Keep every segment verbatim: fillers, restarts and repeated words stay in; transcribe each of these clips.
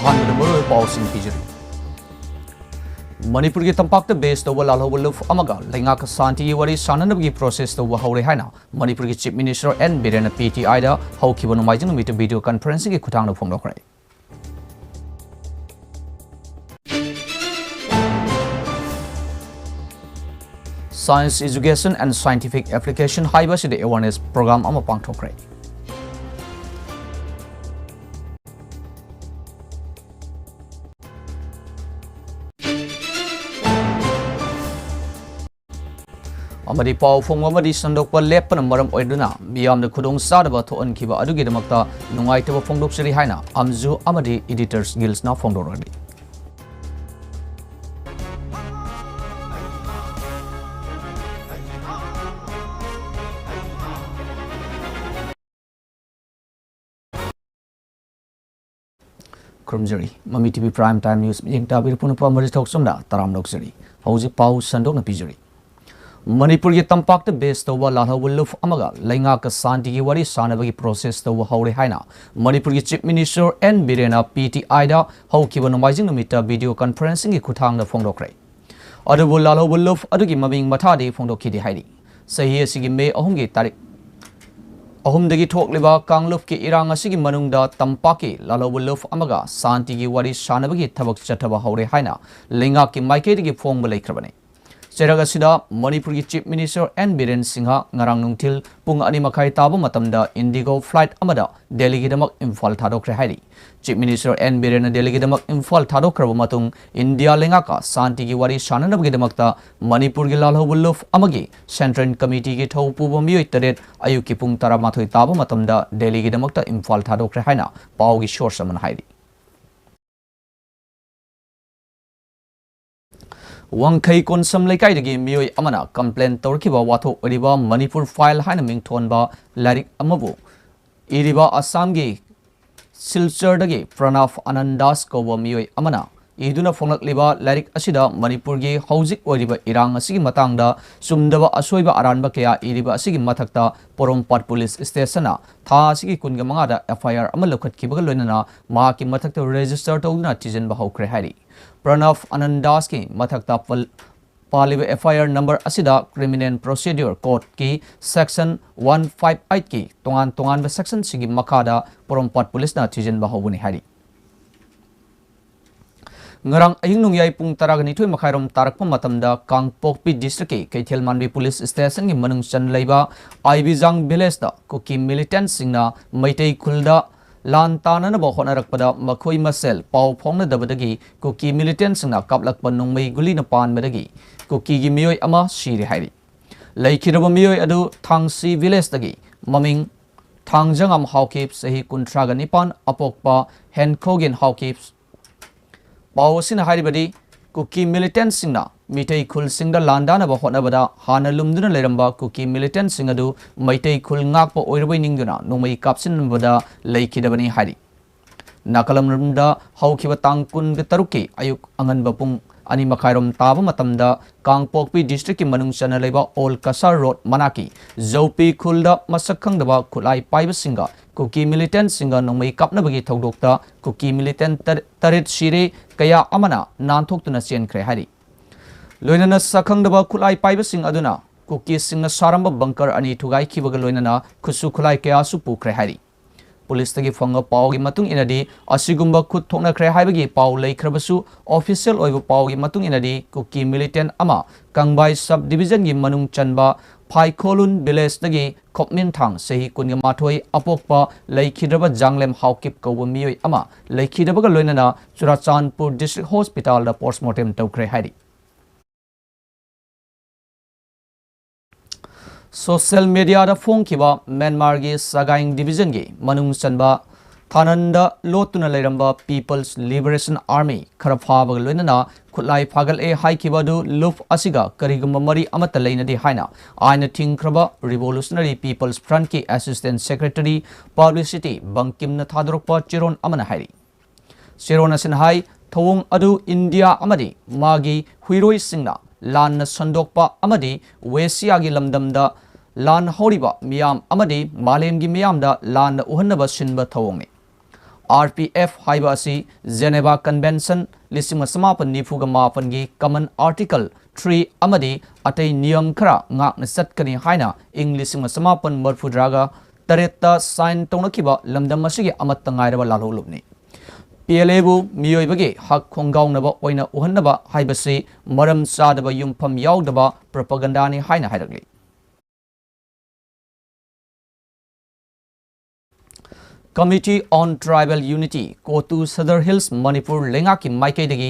ꯑꯍꯥꯟꯕꯗ ꯃꯔꯨꯑꯣꯏꯕ ꯄꯥꯎꯁꯤꯡ ꯄꯤꯖꯔꯤ꯫ ꯃꯅꯤꯄꯨꯔꯒꯤ ꯇꯝꯄꯥꯛꯇ base ꯇꯧꯕ ꯂꯥꯜꯍꯧꯕ ꯂꯨꯞ ꯑꯃꯒ ꯂꯩꯉꯥꯛꯀ ꯁꯥꯟꯇꯤꯒꯤ ꯋꯥꯔꯤ ꯁꯥꯟꯅꯅꯕꯒꯤ process ꯇꯧꯕ ꯍꯧꯔꯦ ꯍꯥꯏꯅ ꯃꯅꯤꯄꯨꯔꯒꯤ Chief Minister ꯑꯦꯟ ꯕꯤꯔꯦꯟꯅ ꯄꯤ ꯇꯤ ꯑꯥꯏꯗ ꯍꯧꯈꯤꯕ ꯅꯣꯡꯃꯥꯏꯖꯤꯡ ꯅꯨꯃꯤꯠꯇ video conferencingꯒꯤ ꯈꯨꯠꯊꯥꯡꯗ ꯐꯣꯡꯗꯣꯛꯈ꯭ꯔꯦ꯫ Science Education and Scientific Application ꯍꯥꯏꯕ ꯑꯁꯤꯗ awareness program ꯑꯃ ꯄꯥꯡꯊꯣꯛꯈ꯭ꯔꯦ꯫ ꯑꯃꯗꯤ ꯄꯥꯎ ꯐꯣꯡꯕ ꯑꯃꯗꯤ ꯁꯟꯗꯣꯛꯄ ꯂꯦꯞꯄꯅ ꯃꯔꯝ ꯑꯣꯏꯗꯨꯅ ꯃꯤꯌꯥꯝꯗ ꯈꯨꯗꯣꯡ ꯆꯥꯗꯕ ꯊꯣꯛꯍꯟꯈꯤꯕ ꯑꯗꯨꯒꯤꯗꯃꯛꯇ ꯅꯨꯡꯉꯥꯏꯇꯕ ꯐꯣꯡꯗꯣꯛꯆꯔꯤ ꯍꯥꯏꯅ ꯑꯝꯖꯨ ꯑꯃꯗꯤ Editors Guildꯅ ꯐꯣꯡꯗꯣꯔꯛꯂꯤ꯫ ꯈꯨꯔꯨꯝꯖꯔꯤ꯫ ꯃꯃꯤ T V Prime Time News ꯃꯤꯠꯌꯦꯡ ꯇꯥꯕꯤꯔꯤꯕ ꯄꯨꯝꯅꯃꯛꯄꯨ ꯑꯃꯔꯖꯤꯠ ꯊꯣꯛꯆꯣꯝꯅ ꯇꯔꯥꯝꯅ ꯑꯣꯛꯆꯔꯤ꯫ ꯍꯧꯖꯤꯛ ꯄꯥꯎ ꯁꯟꯗꯣꯛꯅ ꯄꯤꯖꯔꯤ꯫ ꯃꯅꯤꯄꯨꯔꯒꯤ ꯇꯝꯄꯥꯛꯇ base ꯇꯧꯕ ꯂꯥꯜꯍꯧꯕ ꯂꯨꯞ ꯑꯃꯒ ꯂꯩꯉꯥꯛꯀ ꯁꯥꯟꯇꯤꯒꯤ ꯋꯥꯔꯤ ꯁꯥꯟꯅꯕꯒꯤ process ꯇꯧꯕ ꯍꯧꯔꯦ ꯍꯥꯏꯅ ꯃꯅꯤꯄꯨꯔꯒꯤ Chief Minister ꯑꯦꯟ ꯕꯤꯔꯦꯟꯅ ꯄꯤ ꯇꯤ ꯑꯥꯏꯗ ꯍꯧꯈꯤꯕ ꯅꯣꯡꯃꯥꯏꯖꯤꯡ ꯅꯨꯃꯤꯠꯇ video conferencingꯒꯤ ꯈꯨꯠꯊꯥꯡꯗ ꯐꯣꯡꯗꯣꯛꯈ꯭ꯔꯦ꯫ ꯑꯗꯨꯕꯨ ꯂꯥꯜꯍꯧꯕ ꯂꯨꯞ ꯑꯗꯨꯒꯤ ꯃꯃꯤꯡ ꯃꯊꯥꯗꯤ ꯐꯣꯡꯗꯣꯛꯈꯤꯗꯦ ꯍꯥꯏꯔꯤ꯫ ꯆꯍꯤ ꯑꯁꯤꯒꯤ ꯃꯦ ꯑꯍꯨꯝꯒꯤ ꯇꯥꯔꯤꯛ ꯑꯍꯨꯝꯗꯒꯤ ꯊꯣꯛꯂꯤꯕ ꯀꯥꯡꯂꯨꯞꯀꯤ ꯏꯔꯥꯡ ꯑꯁꯤꯒꯤ ꯃꯅꯨꯡꯗ ꯇꯝꯄꯥꯛꯀꯤ ꯂꯥꯜꯍꯧꯕ ꯂꯨꯞ ꯑꯃꯒ ꯁꯥꯟꯇꯤꯒꯤ ꯋꯥꯔꯤ ꯁꯥꯟꯅꯕꯒꯤ ꯊꯕꯛ ꯆꯠꯊꯕ ꯍꯧꯔꯦ ꯍꯥꯏꯅ ꯂꯩꯉꯥꯛꯀꯤ ꯃꯥꯏꯀꯩꯗꯒꯤ ꯐꯣꯡꯕ ꯂꯩꯈ꯭ꯔꯕꯅꯤ꯫ ꯆꯩꯔꯛ ꯑꯁꯤꯗ ꯃꯅꯤꯄꯨꯔꯒꯤ Chief Minister N Biren Singh ꯉꯔꯥꯡ ꯅꯨꯡꯊꯤꯜ ꯄꯨꯡ ꯑꯅꯤ ꯃꯈꯥꯏ ꯇꯥꯕ ꯃꯇꯝꯗ Indigo flight ꯑꯃꯗ ꯗꯦꯜꯂꯤꯒꯤꯗꯃꯛ ꯏꯝꯐꯥꯜ ꯊꯥꯗꯣꯛꯈ꯭ꯔꯦ ꯍꯥꯏꯔꯤ꯫ Chief Minister ꯑꯦꯟ ꯕꯤꯔꯦꯟꯅ ꯗꯦꯜꯂꯤꯒꯤꯗꯃꯛ ꯏꯝꯐꯥꯜ ꯊꯥꯗꯣꯛꯈ꯭ꯔꯕ ꯃꯇꯨꯡ ꯏꯟꯗꯤꯌꯥ ꯂꯩꯉꯥꯛꯀ ꯁꯥꯟꯇꯤꯒꯤ ꯋꯥꯔꯤ ꯁꯥꯟꯅꯅꯕꯒꯤꯗꯃꯛꯇ ꯃꯅꯤꯄꯨꯔꯒꯤ ꯂꯥꯜꯍꯧꯕ ꯂꯨꯞ ꯑꯃꯒꯤ Central Committeeꯒꯤ ꯊꯧ ꯄꯨꯕ ꯃꯤꯑꯣꯏ ꯇꯔꯦꯠ ꯑꯌꯨꯛꯀꯤ ꯄꯨꯡ ꯇꯔꯥꯃꯥꯊꯣꯏ ꯇꯥꯕ ꯃꯇꯝꯗ ꯗꯦꯜꯂꯤꯒꯤꯗꯃꯛꯇ ꯏꯝꯐꯥꯜ ꯊꯥꯗꯣꯛꯈ꯭ꯔꯦ ꯍꯥꯏꯅ ꯄꯥꯎꯒꯤ source ꯑꯃꯅ ꯍꯥꯏꯔꯤ꯫ ꯋꯥꯡꯈꯩ ꯀꯣꯟꯁꯝ ꯂꯩꯀꯥꯏꯗꯒꯤ ꯃꯤꯑꯣꯏ ꯑꯃꯅ complain ꯇꯧꯔꯛꯈꯤꯕ ꯋꯥꯊꯣꯛ ꯑꯣꯏꯔꯤꯕ Manipur File ꯍꯥꯏꯅ ꯃꯤꯡꯊꯣꯟꯕ ꯂꯥꯏꯔꯤꯛ ꯑꯃꯕꯨ ꯏꯔꯤꯕ ꯑꯁꯥꯝꯒꯤ ꯁꯤꯜꯆꯔꯗꯒꯤ ꯄ꯭ꯔꯅꯥꯕ ꯑꯅꯟ ꯗꯥꯁ ꯀꯧꯕ ꯃꯤꯑꯣꯏ ꯑꯃꯅ ꯏꯗꯨꯅ ꯐꯣꯡꯂꯛꯂꯤꯕ ꯂꯥꯏꯔꯤꯛ ꯑꯁꯤꯗ ꯃꯅꯤꯄꯨꯔꯒꯤ ꯍꯧꯖꯤꯛ ꯑꯣꯏꯔꯤꯕ ꯏꯔꯥꯡ ꯑꯁꯤꯒꯤ ꯃꯇꯥꯡꯗ ꯆꯨꯝꯗꯕ ꯑꯁꯣꯏꯕ ꯑꯔꯥꯟꯕ ꯀꯌꯥ ꯏꯔꯤꯕ ꯑꯁꯤꯒꯤ ꯃꯊꯛꯇ ꯄꯣꯔꯣꯝꯄꯥꯠ ꯄꯨꯂꯤꯁ ꯁ꯭ꯇꯦꯁꯟꯅ ꯊꯥ ꯑꯁꯤꯒꯤ ꯀꯨꯟꯒ ꯃꯉꯥꯗ F I R ꯑꯃ ꯂꯧꯈꯠꯈꯤꯕꯒ ꯂꯣꯏꯅꯅ ꯃꯍꯥꯛꯀꯤ ꯃꯊꯛꯇ register ꯇꯧꯗꯨꯅ ꯊꯤꯖꯤꯟꯕ ꯍꯧꯈ꯭ꯔꯦ ꯍꯥꯏꯔꯤ꯫ ꯄ꯭ꯔꯅꯕ ꯑꯅꯟꯗꯥꯁꯀꯤ ꯃꯊꯛꯇ ꯄꯜ-, ꯄꯥꯜꯂꯤꯕ F I R number ꯑꯁꯤꯗ Criminal Procedure Codeꯀꯤ section one five eight ꯀꯤ ꯇꯣꯉꯥꯟ ꯇꯣꯉꯥꯟꯕ sectionꯁꯤꯡꯒꯤ ꯃꯈꯥꯗ ꯄꯣꯔꯣꯝꯄꯥꯠ ꯄꯨꯂꯤꯁꯅ ꯊꯤꯖꯤꯟꯕ ꯍꯧꯒꯅꯤ ꯍꯥꯏꯔꯤ꯫ ꯉꯔꯥꯡ ꯑꯍꯤꯡ ꯅꯣꯡꯌꯥꯏ ꯄꯨꯡ ꯇꯔꯥꯒ ꯅꯤꯊꯣꯏ ꯃꯈꯥꯏꯔꯣꯝ ꯇꯥꯔꯛꯄ ꯃꯇꯝꯗ ꯀꯥꯡꯄꯣꯛꯄꯤ districtꯀꯤ ꯀꯩꯊꯦꯜ ꯃꯥꯟꯕꯤ police stationꯒꯤ ꯃꯅꯨꯡ ꯆꯟ ꯂꯩꯕ ꯑꯥꯏꯕꯤꯖꯥꯡ villageꯇ ꯀꯨꯀꯤ militantꯁꯤꯡꯅ ꯃꯩꯇꯩ ꯈꯨꯜꯗ ꯂꯥꯟ ꯇꯥꯅꯅꯕ ꯍꯣꯠꯅꯔꯛꯄꯗ ꯃꯈꯣꯏ ꯃꯁꯦꯜ ꯄꯥꯎ ꯐꯥꯎꯅꯗꯕꯗꯒꯤ ꯀꯨꯀꯤ militantꯁꯤꯡꯅ ꯀꯥꯞꯂꯛꯄ ꯅꯣꯡꯃꯩ ꯒꯨꯂꯤꯅ ꯄꯥꯟꯕꯗꯒꯤ ꯀꯨꯀꯤꯒꯤ ꯃꯤꯑꯣꯏ ꯑꯃ ꯁꯤꯔꯦ ꯍꯥꯏꯔꯤ꯫ ꯂꯩꯈꯤꯗ꯭ꯔꯕ ꯃꯤꯑꯣꯏ ꯑꯗꯨ ꯊꯥꯡꯁꯤ villageꯇꯒꯤ ꯃꯃꯤꯡ ꯊꯥꯡꯖꯉꯝ ꯍꯥꯎꯀꯤꯞ, ꯆꯍꯤ ꯀꯨꯟꯊ꯭ꯔꯥꯒ ꯅꯤꯄꯥꯟ, ꯑꯄꯣꯛꯄ ꯍꯦꯟꯈꯣꯒꯦꯟ ꯍꯥꯎꯀꯤꯞ꯫ ꯄꯥꯎ ꯑꯁꯤꯅ ꯍꯥꯏꯔꯤꯕꯗꯤ, ꯀꯨꯀꯤ militantꯁꯤꯡꯅ ꯃꯤꯇꯩ ꯈꯨꯜꯁꯤꯡꯗ ꯂꯥꯟꯗꯥꯅꯕ ꯍꯣꯠꯅꯕꯗ ꯍꯥꯟꯅ ꯂꯨꯝꯗꯨꯅ ꯂꯩꯔꯝꯕ ꯀꯨꯀꯤ militantꯁꯤꯡ ꯑꯗꯨ ꯃꯩꯇꯩ ꯈꯨꯜ ꯉꯥꯛꯄ ꯑꯣꯏꯔꯕꯣꯏ ꯅꯤꯡꯗꯨꯅ ꯅꯣꯡꯃꯩ ꯀꯥꯞꯁꯤꯟꯕꯗ ꯂꯩꯈꯤꯗꯕꯅꯤ ꯍꯥꯏꯔꯤ꯫ ꯅꯥꯀꯜ ꯑꯃꯔꯣꯝꯗ ꯍꯧꯈꯤꯕ ꯇꯥꯡ ꯀꯨꯟꯒ ꯇꯔꯨꯛꯀꯤ ꯑꯌꯨꯛ ꯑꯉꯟꯕ ꯄꯨꯡ ꯑꯅꯤ ꯃꯈꯥꯏꯔꯣꯝ ꯇꯥꯕ ꯃꯇꯝꯗ ꯀꯥꯡꯄꯣꯛꯄꯤ districtꯀꯤ ꯃꯅꯨꯡ ꯆꯟꯅ ꯂꯩꯕ Old Kasar Road ꯃꯅꯥꯛꯀꯤ ꯖꯧꯄꯤ ꯈꯨꯜꯗ ꯃꯁꯛ ꯈꯪꯗꯕ ꯈꯨꯠꯂꯥꯏ ꯄꯥꯏꯕꯁꯤꯡꯒ ꯀꯨꯀꯤ militantꯁꯤꯡꯒ ꯅꯣꯡꯃꯩ ꯀꯥꯞꯅꯕꯒꯤ ꯊꯧꯗꯣꯛꯇ ꯀꯨꯀꯤ militant ꯇꯔ-, ꯇꯔꯦꯠ ꯁꯤꯔꯦ, ꯀꯌꯥ ꯑꯃꯅ ꯅꯥꯟꯊꯣꯛꯇꯨꯅ ꯆꯦꯟꯈ꯭ꯔꯦ ꯍꯥꯏꯔꯤ꯫ ꯂꯣꯏꯅꯅ ꯁꯛꯈꯪꯗꯕ ꯈꯨꯠꯂꯥꯏ ꯄꯥꯏꯕꯁꯤꯡ ꯑꯗꯨꯅ ꯀꯨꯀꯤꯁꯤꯡꯅ ꯁꯥꯔꯝꯕ bunker ꯑꯅꯤ ꯊꯨꯒꯥꯏꯈꯤꯕꯒ ꯂꯣꯏꯅꯅ ꯈꯨꯠꯁꯨ ꯈꯨꯠꯂꯥꯏ ꯀꯌꯥꯁꯨ ꯄꯨꯈ꯭ꯔꯦ ꯍꯥꯏꯔꯤ꯫ ꯄꯨꯂꯤꯁꯇꯒꯤ ꯐꯪꯕ ꯄꯥꯎꯒꯤ ꯃꯇꯨꯡ ꯏꯟꯅꯗꯤ, ꯑꯁꯤꯒꯨꯝꯕ ꯈꯨꯠ ꯊꯣꯛꯅꯈ꯭ꯔꯦ ꯍꯥꯏꯕꯒꯤ ꯄꯥꯎ ꯂꯩꯈ꯭ꯔꯕꯁꯨ, official ꯑꯣꯏꯕ ꯄꯥꯎꯒꯤ ꯃꯇꯨꯡ ꯏꯟꯅꯗꯤ, ꯀꯨꯀꯤ militant ꯑꯃ ꯀꯪꯕꯥꯏ sub-divisionꯒꯤ ꯃꯅꯨꯡ ꯆꯟꯕ ꯐꯥꯏꯈꯣꯂꯨꯟ villageꯇꯒꯤ ꯈꯣꯞꯃꯤꯟꯊꯥꯡ, ꯆꯍꯤ ꯀꯨꯟꯒ ꯃꯥꯊꯣꯏ, ꯑꯄꯣꯛꯄ ꯂꯩꯈꯤꯗ꯭ꯔꯕ ꯖꯥꯡꯂꯦꯝ ꯍꯥꯎꯀꯤꯞ ꯀꯧꯕ ꯃꯤꯑꯣꯏ ꯑꯃ ꯂꯩꯈꯤꯗꯕꯒ ꯂꯣꯏꯅꯅ ꯆꯨꯔꯥꯆꯥꯟꯄꯨꯔ district hospitalꯗ postmortem ꯇꯧꯈ꯭ꯔꯦ ꯍꯥꯏꯔꯤ꯫ Social mediaꯗ ꯐꯣꯡꯈꯤꯕ ꯃ꯭ꯌꯥꯟꯃꯥꯔꯒꯤ ꯁꯒꯥꯏꯡ divisionꯒꯤ ꯃꯅꯨꯡ ꯆꯟꯕ ꯊꯥꯅꯟꯗ ꯂꯣꯠꯇꯨꯅ ꯂꯩꯔꯝꯕ People's Liberation Army ꯈꯔ ꯐꯥꯕꯒ ꯂꯣꯏꯅꯅ ꯈꯨꯠꯂꯥꯏ ꯐꯥꯒꯠꯂꯦ ꯍꯥꯏꯈꯤꯕ ꯑꯗꯨ ꯂꯨꯞ ꯑꯁꯤꯒ ꯀꯔꯤꯒꯨꯝꯕ ꯃꯔꯤ ꯑꯃꯠꯇ ꯂꯩꯅꯗꯦ ꯍꯥꯏꯅ ꯑꯥꯏꯟꯅ ꯊꯤꯡꯈ꯭ꯔꯕ Revolutionary People's Frontꯀꯤ Assistant Secretary Publicity ꯕꯪꯀꯤꯝꯅ ꯊꯥꯗꯣꯔꯛꯄ ꯆꯦꯔꯣꯜ ꯑꯃꯅ ꯍꯥꯏꯔꯤ꯫ ꯆꯦꯔꯣꯜ ꯑꯁꯤꯅ ꯍꯥꯏ, ꯊꯧꯑꯣꯡ ꯑꯗꯨ ꯏꯟꯗꯤꯌꯥ ꯑꯃꯗꯤ ꯃꯥꯒꯤ ꯍꯨꯏꯔꯣꯏꯁꯤꯡꯅ ꯂꯥꯟꯅ ꯁꯟꯗꯣꯛꯄ ꯑꯃꯗꯤ ꯋꯦꯁꯤꯌꯥꯒꯤ ꯂꯝꯗꯝꯗ ꯂꯥꯟ ꯍꯧꯔꯤꯕ ꯃꯤꯌꯥꯝ ꯑꯃꯗꯤ ꯃꯥꯂꯦꯝꯒꯤ ꯃꯤꯌꯥꯝꯗ ꯂꯥꯟꯅ ꯎꯍꯟꯅꯕ ꯁꯤꯟꯕ ꯊꯧꯑꯣꯡꯅꯤ꯫ ꯑꯥꯔ ꯄꯤ ꯑꯦꯐ ꯍꯥꯏꯕ ꯑꯁꯤ ꯖꯦꯅꯦꯚꯥ ꯀꯟꯚꯦꯟꯁꯟ ꯂꯤꯁꯤꯡ ꯑꯃ ꯆꯃꯥꯄꯟ ꯅꯤꯐꯨꯒ ꯃꯥꯄꯟꯒꯤ ꯀꯃꯟ ꯑꯥꯔꯇꯤꯀꯜ ꯊ꯭ꯔꯤ ꯑꯃꯗꯤ ꯑꯇꯩ ꯅꯤꯌꯝ ꯈꯔ ꯉꯥꯛꯅ ꯆꯠꯀꯅꯤ ꯍꯥꯏꯅ ꯏꯪ ꯂꯤꯁꯤꯡ ꯑꯃ ꯆꯃꯥꯄꯟ ꯃꯔꯤꯐꯨꯇꯔꯥꯒ ꯇꯔꯦꯠꯇ ꯁꯥꯏꯟ ꯇꯧꯅꯈꯤꯕ ꯂꯝꯗꯝ ꯑꯁꯤꯒꯤ ꯑꯃꯠꯇ ꯉꯥꯏꯔꯕ ꯂꯥꯜꯍꯧꯂꯨꯞꯅꯤ꯫ ꯄꯤ ꯑꯦꯜ ꯑꯦꯕꯨ ꯃꯤꯑꯣꯏꯕꯒꯤ ꯍꯛ ꯈꯣꯡꯒꯥꯎꯅꯕ ꯑꯣꯏꯅ ꯎꯍꯟꯅꯕ ꯍꯥꯏꯕꯁꯤ ꯃꯔꯝ ꯆꯥꯗꯕ ꯌꯨꯝꯐꯝ ꯌꯥꯎꯗꯕ ꯄ꯭ꯔꯣꯄꯥꯒꯟꯗꯥꯅꯤ ꯍꯥꯏꯅ ꯍꯥꯏꯔꯛꯂꯤ꯫ Committee on Tribal Unity, ꯀꯣꯇꯨ ꯁꯗꯔ ꯍꯤꯜꯁ ꯃꯅꯤꯄꯨꯔ ꯂꯩꯉꯥꯛꯀꯤ ꯃꯥꯏꯀꯩꯗꯒꯤ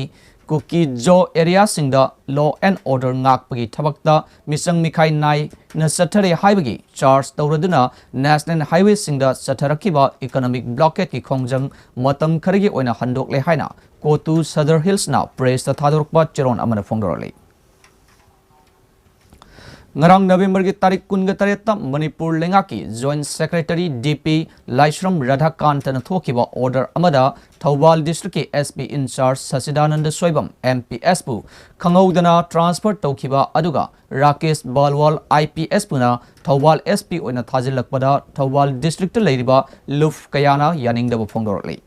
ꯀꯨꯀꯤ ꯖꯣ ꯑꯦꯔꯤꯌꯥꯁꯤꯡꯗ law and order ꯉꯥꯛꯄꯒꯤ ꯊꯕꯛꯇ ꯃꯤꯆꯪ ꯃꯤꯈꯥꯏ ꯅꯥꯏꯅ ꯆꯠꯊꯔꯦ ꯍꯥꯏꯕꯒꯤ ꯆꯥꯔꯖ ꯇꯧꯔꯗꯨꯅ ꯅꯦꯁꯅꯦꯜ ꯍꯥꯏꯋꯦꯁꯤꯡꯗ ꯆꯠꯊꯔꯛꯈꯤꯕ ꯏꯀꯣꯅꯣꯃꯤꯛ ꯕ꯭ꯂꯣꯀꯦꯗꯀꯤ ꯈꯣꯡꯖꯪ ꯃꯇꯝ ꯈꯔꯒꯤ ꯑꯣꯏꯅ ꯍꯟꯗꯣꯛꯂꯦ ꯍꯥꯏꯅ ꯀꯣꯇꯨ ꯁꯗꯔ ꯍꯤꯜꯁꯅ ꯄ꯭ꯔꯦꯁꯇ ꯊꯥꯗꯣꯔꯛꯄ ꯆꯦꯔꯣꯜ ꯑꯃꯅ ꯐꯣꯡꯗꯣꯔꯛꯂꯤ꯫ ꯉꯔꯥꯡ ꯅꯕꯦꯝꯕꯔꯒꯤ ꯇꯥꯔꯤꯛ ꯀꯨꯟꯒ ꯇꯔꯦꯠꯇ ꯃꯅꯤꯄꯨꯔ ꯂꯩꯉꯥꯛꯀꯤ ꯖꯣꯏꯟꯠ ꯁꯦꯀ꯭ꯔꯦꯇꯔꯤ ꯗꯤ ꯄꯤ ꯂꯥꯏꯁ꯭ꯔꯝ ꯔꯥꯙꯥꯀꯥꯟꯇꯅ ꯊꯣꯛꯈꯤꯕ ꯑꯣꯔꯗꯔ ꯑꯃꯗ ꯊꯧꯕꯥꯜ ꯗꯤꯁꯇ꯭ꯔꯤꯛꯀꯤ S P incharge Sachidananda Soibam M P ꯑꯦꯁꯄꯨ ꯈꯪꯍꯧꯗꯅ ꯇ꯭ꯔꯥꯟꯁꯐꯔ ꯇꯧꯈꯤꯕ, ꯑꯗꯨꯒ Rakesh ꯕꯥꯜꯋꯥꯜ I P ꯑꯦꯁꯄꯨꯅ Thoubal S P ꯑꯣꯏꯅ ꯊꯥꯖꯤꯜꯂꯛꯄꯗ ꯊꯧꯕꯥꯜ ꯗꯤꯁꯇ꯭ꯔꯤꯛꯇ ꯂꯩꯔꯤꯕ ꯂꯨꯞ ꯀꯌꯥꯅ ꯌꯥꯅꯤꯡꯗꯕ ꯐꯣꯡꯗꯣꯔꯛꯂꯤ꯫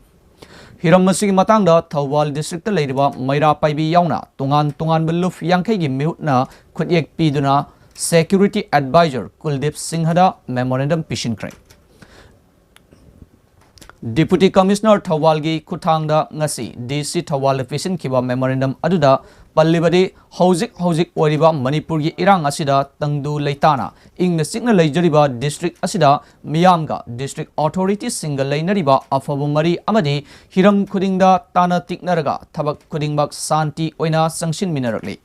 ꯍꯤꯔꯝ ꯑꯁꯤꯒꯤ ꯃꯇꯥꯡꯗ ꯊꯧꯕꯥꯜ ꯗꯤꯁꯇ꯭ꯔꯤꯛꯇ ꯂꯩꯔꯤꯕ ꯃꯩꯔꯥ ꯄꯥꯏꯕꯤ ꯌꯥꯎꯅ ꯇꯣꯉꯥꯟ ꯇꯣꯉꯥꯟꯕ ꯂꯨꯞ ꯌꯥꯡꯈꯩꯒꯤ ꯃꯤꯍꯨꯠꯅ ꯈꯨꯠꯌꯦꯛ ꯄꯤꯗꯨꯅ ꯁꯦꯀ꯭ꯌꯨꯔꯤꯇꯤ ꯑꯦꯗꯚꯥꯏꯖꯔ ꯀꯨꯜꯗꯤꯞ ꯁꯤꯡꯍꯗ ꯃꯦꯃꯣꯔꯦꯟꯗꯝ ꯄꯤꯁꯤꯟꯈ꯭ꯔꯦ꯫ ꯗꯤꯄꯨꯇꯤ ꯀꯃꯤꯁꯅꯔ ꯊꯧꯕꯥꯜꯒꯤ ꯈꯨꯠꯊꯥꯡꯗ ꯉꯁꯤ ꯗꯤ ꯁꯤ ꯊꯧꯕꯥꯜꯗ ꯄꯤꯁꯤꯟꯈꯤꯕ ꯃꯦꯃꯣꯔꯦꯟꯗꯝ ꯑꯗꯨꯗ ꯄꯜꯂꯤꯕꯗꯤ, ꯍꯧꯖꯤꯛ ꯍꯧꯖꯤꯛ ꯑꯣꯏꯔꯤꯕ ꯃꯅꯤꯄꯨꯔꯒꯤ ꯏꯔꯥꯡ ꯑꯁꯤꯗ ꯇꯪꯗꯨ ꯂꯩꯇꯥꯅ ꯏꯪꯅ ꯆꯤꯛꯅ ꯂꯩꯖꯔꯤꯕ ꯗꯤꯁꯇ꯭ꯔꯤꯛ ꯑꯁꯤꯗ ꯃꯤꯌꯥꯝꯒ ꯗꯤꯁꯇ꯭ꯔꯤꯛ ꯑꯣꯊꯣꯔꯤꯇꯤꯁꯤꯡꯒ ꯂꯩꯅꯔꯤꯕ ꯑꯐꯕ ꯃꯔꯤ ꯑꯃꯗꯤ ꯍꯤꯔꯝ ꯈꯨꯗꯤꯡꯗ ꯇꯥꯅ ꯇꯤꯛꯅꯔꯒ ꯊꯕꯛ ꯈꯨꯗꯤꯡꯃꯛ ꯁꯥꯟꯇꯤ ꯑꯣꯏꯅ ꯆꯪꯁꯤꯟꯃꯤꯟꯅꯔꯛꯂꯤ꯫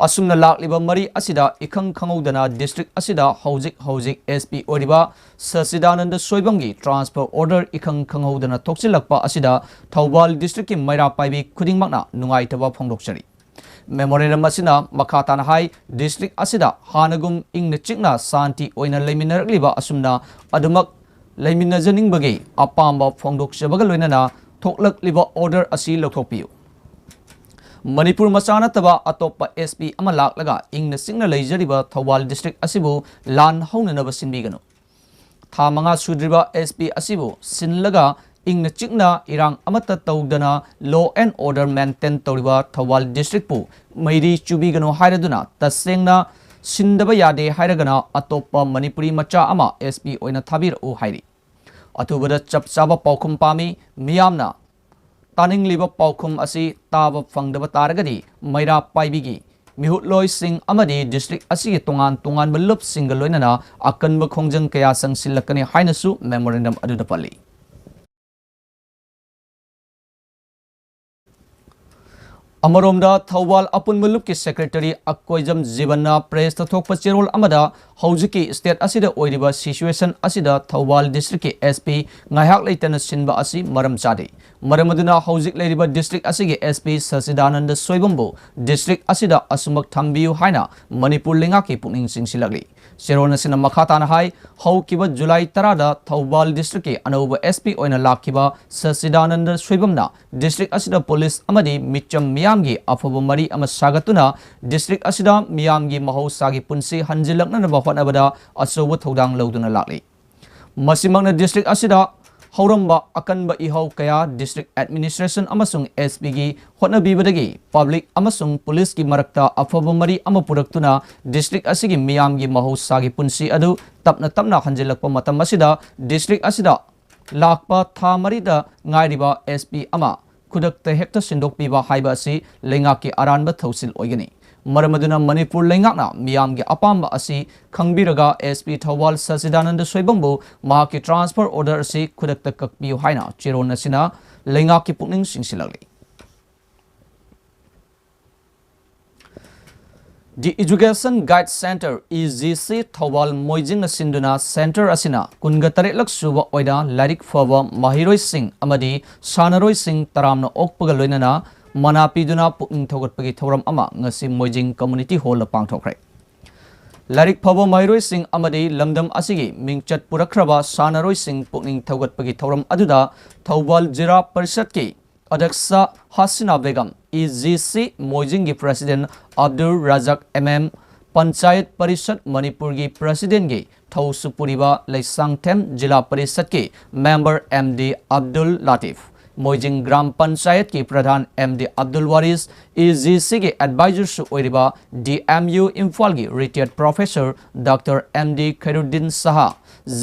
ꯑꯁꯨꯝꯅ ꯂꯥꯛꯂꯤꯕ ꯃꯔꯤ ꯑꯁꯤꯗ ꯏꯈꯪ ꯈꯪꯍꯧꯗꯅ ꯗꯤꯁꯇ꯭ꯔꯤꯛ ꯑꯁꯤꯗ ꯍꯧꯖꯤꯛ ꯍꯧꯖꯤꯛ ꯑꯦꯁ ꯄꯤ ꯑꯣꯏꯔꯤꯕ ꯁꯆꯤꯗꯥꯅꯟꯗ ꯁꯣꯏꯕꯝꯒꯤ ꯇ꯭ꯔꯥꯟꯁꯐꯔ ꯑꯣꯔꯗꯔ ꯏꯈꯪ ꯈꯪꯍꯧꯗꯅ ꯊꯣꯛꯆꯤꯜꯂꯛꯄ ꯑꯁꯤꯗ ꯊꯧꯕꯥꯜ ꯗꯤꯁꯇ꯭ꯔꯤꯛꯀꯤ ꯃꯩꯔꯥ ꯄꯥꯏꯕꯤ ꯈꯨꯗꯤꯡꯃꯛꯅ ꯅꯨꯡꯉꯥꯏꯇꯕ ꯐꯣꯡꯗꯣꯛꯆꯔꯤ꯫ ꯃꯦꯃꯣꯔꯦꯟꯗꯝ ꯑꯁꯤꯅ ꯃꯈꯥ ꯇꯥꯅ ꯍꯥꯏ, ꯗꯤꯁꯇ꯭ꯔꯤꯛ ꯑꯁꯤꯗ ꯍꯥꯟꯅꯒꯨꯝ ꯏꯪꯅ ꯆꯤꯛꯅ ꯁꯥꯟꯇꯤ ꯑꯣꯏꯅ ꯂꯩꯃꯤꯟꯅꯔꯛꯂꯤꯕ ꯑꯁꯨꯝꯅ ꯑꯗꯨꯃꯛ ꯂꯩꯃꯤꯟꯅꯖꯅꯤꯡꯕꯒꯤ ꯑꯄꯥꯝꯕ ꯐꯣꯡꯗꯣꯛꯆꯕꯒ ꯂꯣꯏꯅꯅ ꯊꯣꯛꯂꯛꯂꯤꯕ order ꯑꯁꯤ ꯂꯧꯊꯣꯛꯄꯤꯌꯨ꯫ ꯃꯅꯤꯄꯨꯔ ꯃꯆꯥ ꯅꯠꯇꯕ ꯑꯇꯣꯞꯄ S P ꯑꯃ ꯂꯥꯛꯂꯒ ꯏꯪꯅ ꯆꯤꯛꯅ ꯂꯩꯖꯔꯤꯕ ꯊꯧꯕꯥꯜ district ꯑꯁꯤꯕꯨ ꯂꯥꯟ ꯍꯧꯅꯅꯕ ꯁꯤꯟꯕꯤꯒꯅꯨ꯫ ꯊꯥ ꯃꯉꯥ ꯁꯨꯗ꯭ꯔꯤꯕ S P ꯑꯁꯤꯕꯨ ꯁꯤꯜꯂꯒ ꯏꯪꯅ ꯆꯤꯛꯅ ꯏꯔꯥꯡ ꯑꯃꯠꯇ ꯇꯧꯗꯅ law and order maintain ꯇꯧꯔꯤꯕ ꯊꯧꯕꯥꯜ districtꯄꯨ ꯃꯩꯔꯤ ꯆꯨꯕꯤꯒꯅꯨ ꯍꯥꯏꯔꯗꯨꯅ ꯇꯁꯦꯡꯅ ꯁꯤꯟꯗꯕ ꯌꯥꯗꯦ ꯍꯥꯏꯔꯒꯅ ꯑꯇꯣꯞꯄ ꯃꯅꯤꯄꯨꯔꯤ ꯃꯆꯥ ꯑꯃ S P ꯑꯣꯏꯅ ꯊꯥꯕꯤꯔꯛꯎ ꯍꯥꯏꯔꯤ꯫ ꯑꯊꯨꯕꯗ ꯆꯞ ꯆꯥꯕ ꯄꯥꯎꯈꯨꯝ ꯄꯥꯝꯃꯤ꯫ ꯃꯤꯌꯥꯝꯅ ꯇꯥꯅꯤꯡꯂꯤꯕ ꯄꯥꯎꯈꯨꯝ ꯑꯁꯤ ꯇꯥꯕ ꯐꯪꯗꯕ ꯇꯥꯔꯒꯗꯤ ꯃꯩꯔꯥ ꯄꯥꯏꯕꯤꯒꯤ ꯃꯤꯍꯨꯠꯂꯣꯏꯁꯤꯡ ꯑꯃꯗꯤ district ꯑꯁꯤꯒꯤ ꯇꯣꯉꯥꯟ ꯇꯣꯉꯥꯟꯕ ꯂꯨꯞꯁꯤꯡꯒ ꯂꯣꯏꯅꯅ ꯑꯀꯟꯕ ꯈꯣꯡꯖꯪ ꯀꯌꯥ ꯆꯪꯁꯤꯜꯂꯛꯀꯅꯤ ꯍꯥꯏꯅꯁꯨ memorandum ꯑꯗꯨꯗ ꯄꯜꯂꯤ꯫ ꯑꯃꯔꯣꯝꯗ ꯊꯧꯕꯥꯜ ꯑꯄꯨꯟꯕ ꯂꯨꯞꯀꯤ secretary ꯑꯀꯣꯏꯖꯝ ꯖꯤꯕꯟꯅ pressꯇ ꯊꯣꯛꯄ ꯆꯦꯔꯣꯜ ꯑꯃꯗ ꯍꯧꯖꯤꯛꯀꯤ state ꯑꯁꯤꯗ ꯑꯣꯏꯔꯤꯕ situation ꯑꯁꯤꯗ ꯊꯧꯕꯥꯜ districtꯀꯤ S P ꯉꯥꯏꯍꯥꯛ ꯂꯩꯇꯅ ꯁꯤꯟꯕ ꯑꯁꯤ ꯃꯔꯝ ꯆꯥꯗꯦ꯫ ꯃꯔꯝ ꯑꯗꯨꯅ ꯍꯧꯖꯤꯛ ꯂꯩꯔꯤꯕ district ꯑꯁꯤꯒꯤ S P ꯁꯆꯤꯗꯥꯅꯟꯗ ꯁꯣꯏꯕꯝꯕꯨ district ꯑꯁꯤꯗ ꯑꯁꯨꯃꯛ ꯊꯝꯕꯤꯌꯨ ꯍꯥꯏꯅ ꯃꯅꯤꯄꯨꯔ ꯂꯩꯉꯥꯛꯀꯤ ꯄꯨꯛꯅꯤꯡ ꯆꯤꯡꯁꯤꯜꯂꯛꯂꯤ꯫ ꯆꯦꯔꯣꯜ ꯑꯁꯤꯅ ꯃꯈꯥ ꯇꯥꯅ ꯍꯥꯏ, ꯍꯧꯈꯤꯕ ꯖꯨꯂꯥꯏ ꯇꯔꯥꯗ ꯊꯧꯕꯥꯜ districtꯀꯤ ꯑꯅꯧꯕ S P ꯑꯣꯏꯅ ꯂꯥꯛꯈꯤꯕ ꯁꯆꯤꯗꯥꯅꯟꯗ ꯁꯣꯏꯕꯝꯅ district ꯑꯁꯤꯗ police ꯑꯃꯗꯤ ꯃꯤꯆꯝ ꯃꯤꯌꯥꯝꯒꯤ ꯑꯐꯕ ꯃꯔꯤ ꯑꯃ ꯁꯥꯒꯠꯇꯨꯅ district ꯑꯁꯤꯗ ꯃꯤꯌꯥꯝꯒꯤ ꯃꯍꯧꯁꯥꯒꯤ ꯄꯨꯟꯁꯤ ꯍꯟꯖꯤꯜꯂꯛꯅꯅꯕ ꯍꯣꯠꯅꯕꯗ ꯑꯆꯧꯕ ꯊꯧꯗꯥꯡ ꯂꯧꯗꯨꯅ ꯂꯥꯛꯂꯤ꯫ ꯃꯁꯤꯃꯛꯅ district ꯑꯁꯤꯗ ꯍꯧꯔꯝꯕ ꯑꯀꯟꯕ ꯏꯍꯧ ꯀꯌꯥ district administration ꯑꯃꯁꯨꯡ S Pꯒꯤ ꯍꯣꯠꯅꯕꯤꯕꯗꯒꯤ public ꯑꯃꯁꯨꯡ policeꯀꯤ ꯃꯔꯛꯇ ꯑꯐꯕ ꯃꯔꯤ ꯑꯃ ꯄꯨꯔꯛꯇꯨꯅ district ꯑꯁꯤꯒꯤ ꯃꯤꯌꯥꯝꯒꯤ ꯃꯍꯧꯁꯥꯒꯤ ꯄꯨꯟꯁꯤ ꯑꯗꯨ ꯇꯞꯅ ꯇꯞꯅ ꯍꯟꯖꯤꯜꯂꯛꯄ ꯃꯇꯝ ꯑꯁꯤꯗ district ꯑꯁꯤꯗ ꯂꯥꯛꯄ ꯊꯥ ꯃꯔꯤꯗ ꯉꯥꯏꯔꯤꯕ S P ꯑꯃ ꯈꯨꯗꯛꯇ ꯍꯦꯛꯇ ꯁꯤꯟꯗꯣꯛꯄꯤꯕ ꯍꯥꯏꯕ ꯑꯁꯤ ꯂꯩꯉꯥꯛꯀꯤ ꯑꯔꯥꯟꯕ ꯊꯧꯁꯤꯜ ꯑꯣꯏꯒꯅꯤ꯫ ꯃꯔꯝ ꯑꯗꯨꯅ ꯃꯅꯤꯄꯨꯔ ꯂꯩꯉꯥꯛꯅ ꯃꯤꯌꯥꯝꯒꯤ ꯑꯄꯥꯝꯕ ꯑꯁꯤ ꯈꯪꯕꯤꯔꯒ S P ꯊꯧꯕꯥꯜ ꯁꯆꯤꯗꯥꯅꯟꯗ ꯁꯣꯏꯕꯝꯕꯨ ꯃꯍꯥꯛꯀꯤ transfer order ꯑꯁꯤ ꯈꯨꯗꯛꯇ ꯀꯛꯄꯤꯌꯨ ꯍꯥꯏꯅ ꯆꯦꯔꯣꯜ ꯑꯁꯤꯅ ꯂꯩꯉꯥꯛꯀꯤ ꯄꯨꯛꯅꯤꯡ ꯆꯤꯡꯁꯤꯜꯂꯛꯂꯤ꯫ The Education Guide Centre, E G C, Thoubal ꯃꯣꯏꯖꯤꯡꯅ ꯁꯤꯟꯗꯨꯅ centre ꯑꯁꯤꯅ ꯀꯨꯟꯒ ꯇꯔꯦꯠꯂꯛ ꯁꯨꯕ ꯑꯣꯏꯅ ꯂꯥꯏꯔꯤꯛ ꯐꯕ ꯃꯍꯩꯔꯣꯏꯁꯤꯡ ꯑꯃꯗꯤ ꯁꯥꯟꯅꯔꯣꯏꯁꯤꯡ ꯇꯔꯥꯝꯅ ꯑꯣꯛꯄꯒ ꯂꯣꯏꯅꯅ ꯃꯅꯥ ꯄꯤꯗꯨꯅ ꯄꯨꯛꯅꯤꯡ ꯊꯧꯒꯠꯄꯒꯤ ꯊꯧꯔꯝ ꯑꯃ ꯉꯁꯤ ꯃꯣꯏꯖꯤꯡ Community Hallꯗ ꯄꯥꯡꯊꯣꯛꯈ꯭ꯔꯦ꯫ ꯂꯥꯏꯔꯤꯛ ꯐꯕ ꯃꯍꯩꯔꯣꯏꯁꯤꯡ ꯑꯃꯗꯤ ꯂꯝꯗꯝ ꯑꯁꯤꯒꯤ ꯃꯤꯡꯆꯠ ꯄꯨꯔꯛꯈ꯭ꯔꯕ ꯁꯥꯟꯅꯔꯣꯏꯁꯤꯡ ꯄꯨꯛꯅꯤꯡ ꯊꯧꯒꯠꯄꯒꯤ ꯊꯧꯔꯝ ꯑꯗꯨꯗ ꯊꯧꯕꯥꯜ ꯖꯤꯂꯥ ꯄꯔꯤꯁꯠꯀꯤ ꯑꯗ꯭ꯌꯛꯁ Hasina Begum, E G C ꯃꯣꯏꯖꯤꯡꯒꯤ president Abdul Razak M M, Panchayat Parishad ꯃꯅꯤꯄꯨꯔꯒꯤ ꯄ꯭ꯔꯁꯤꯗꯦꯟꯒꯤ ꯊꯧꯁꯨ ꯄꯨꯔꯤꯕ ꯂꯩꯁꯥꯡꯊꯦꯝ ꯖꯤꯂꯥ ꯄꯔꯤꯁꯠꯀꯤ member M D Abdul Latif, Moijing Gram ꯄꯟꯆꯥꯌꯠꯀꯤ Pradhan M D Abdul Waris, E G ꯁꯤꯒꯤ ꯑꯦꯗꯚꯥꯏꯖꯔꯁꯨ ꯑꯣꯏꯔꯤꯕ ꯗꯤ ꯑꯦꯝ ꯌꯨ ꯏꯝꯐꯥꯜꯒꯤ retired professor doctor M D Khairuddin Saha,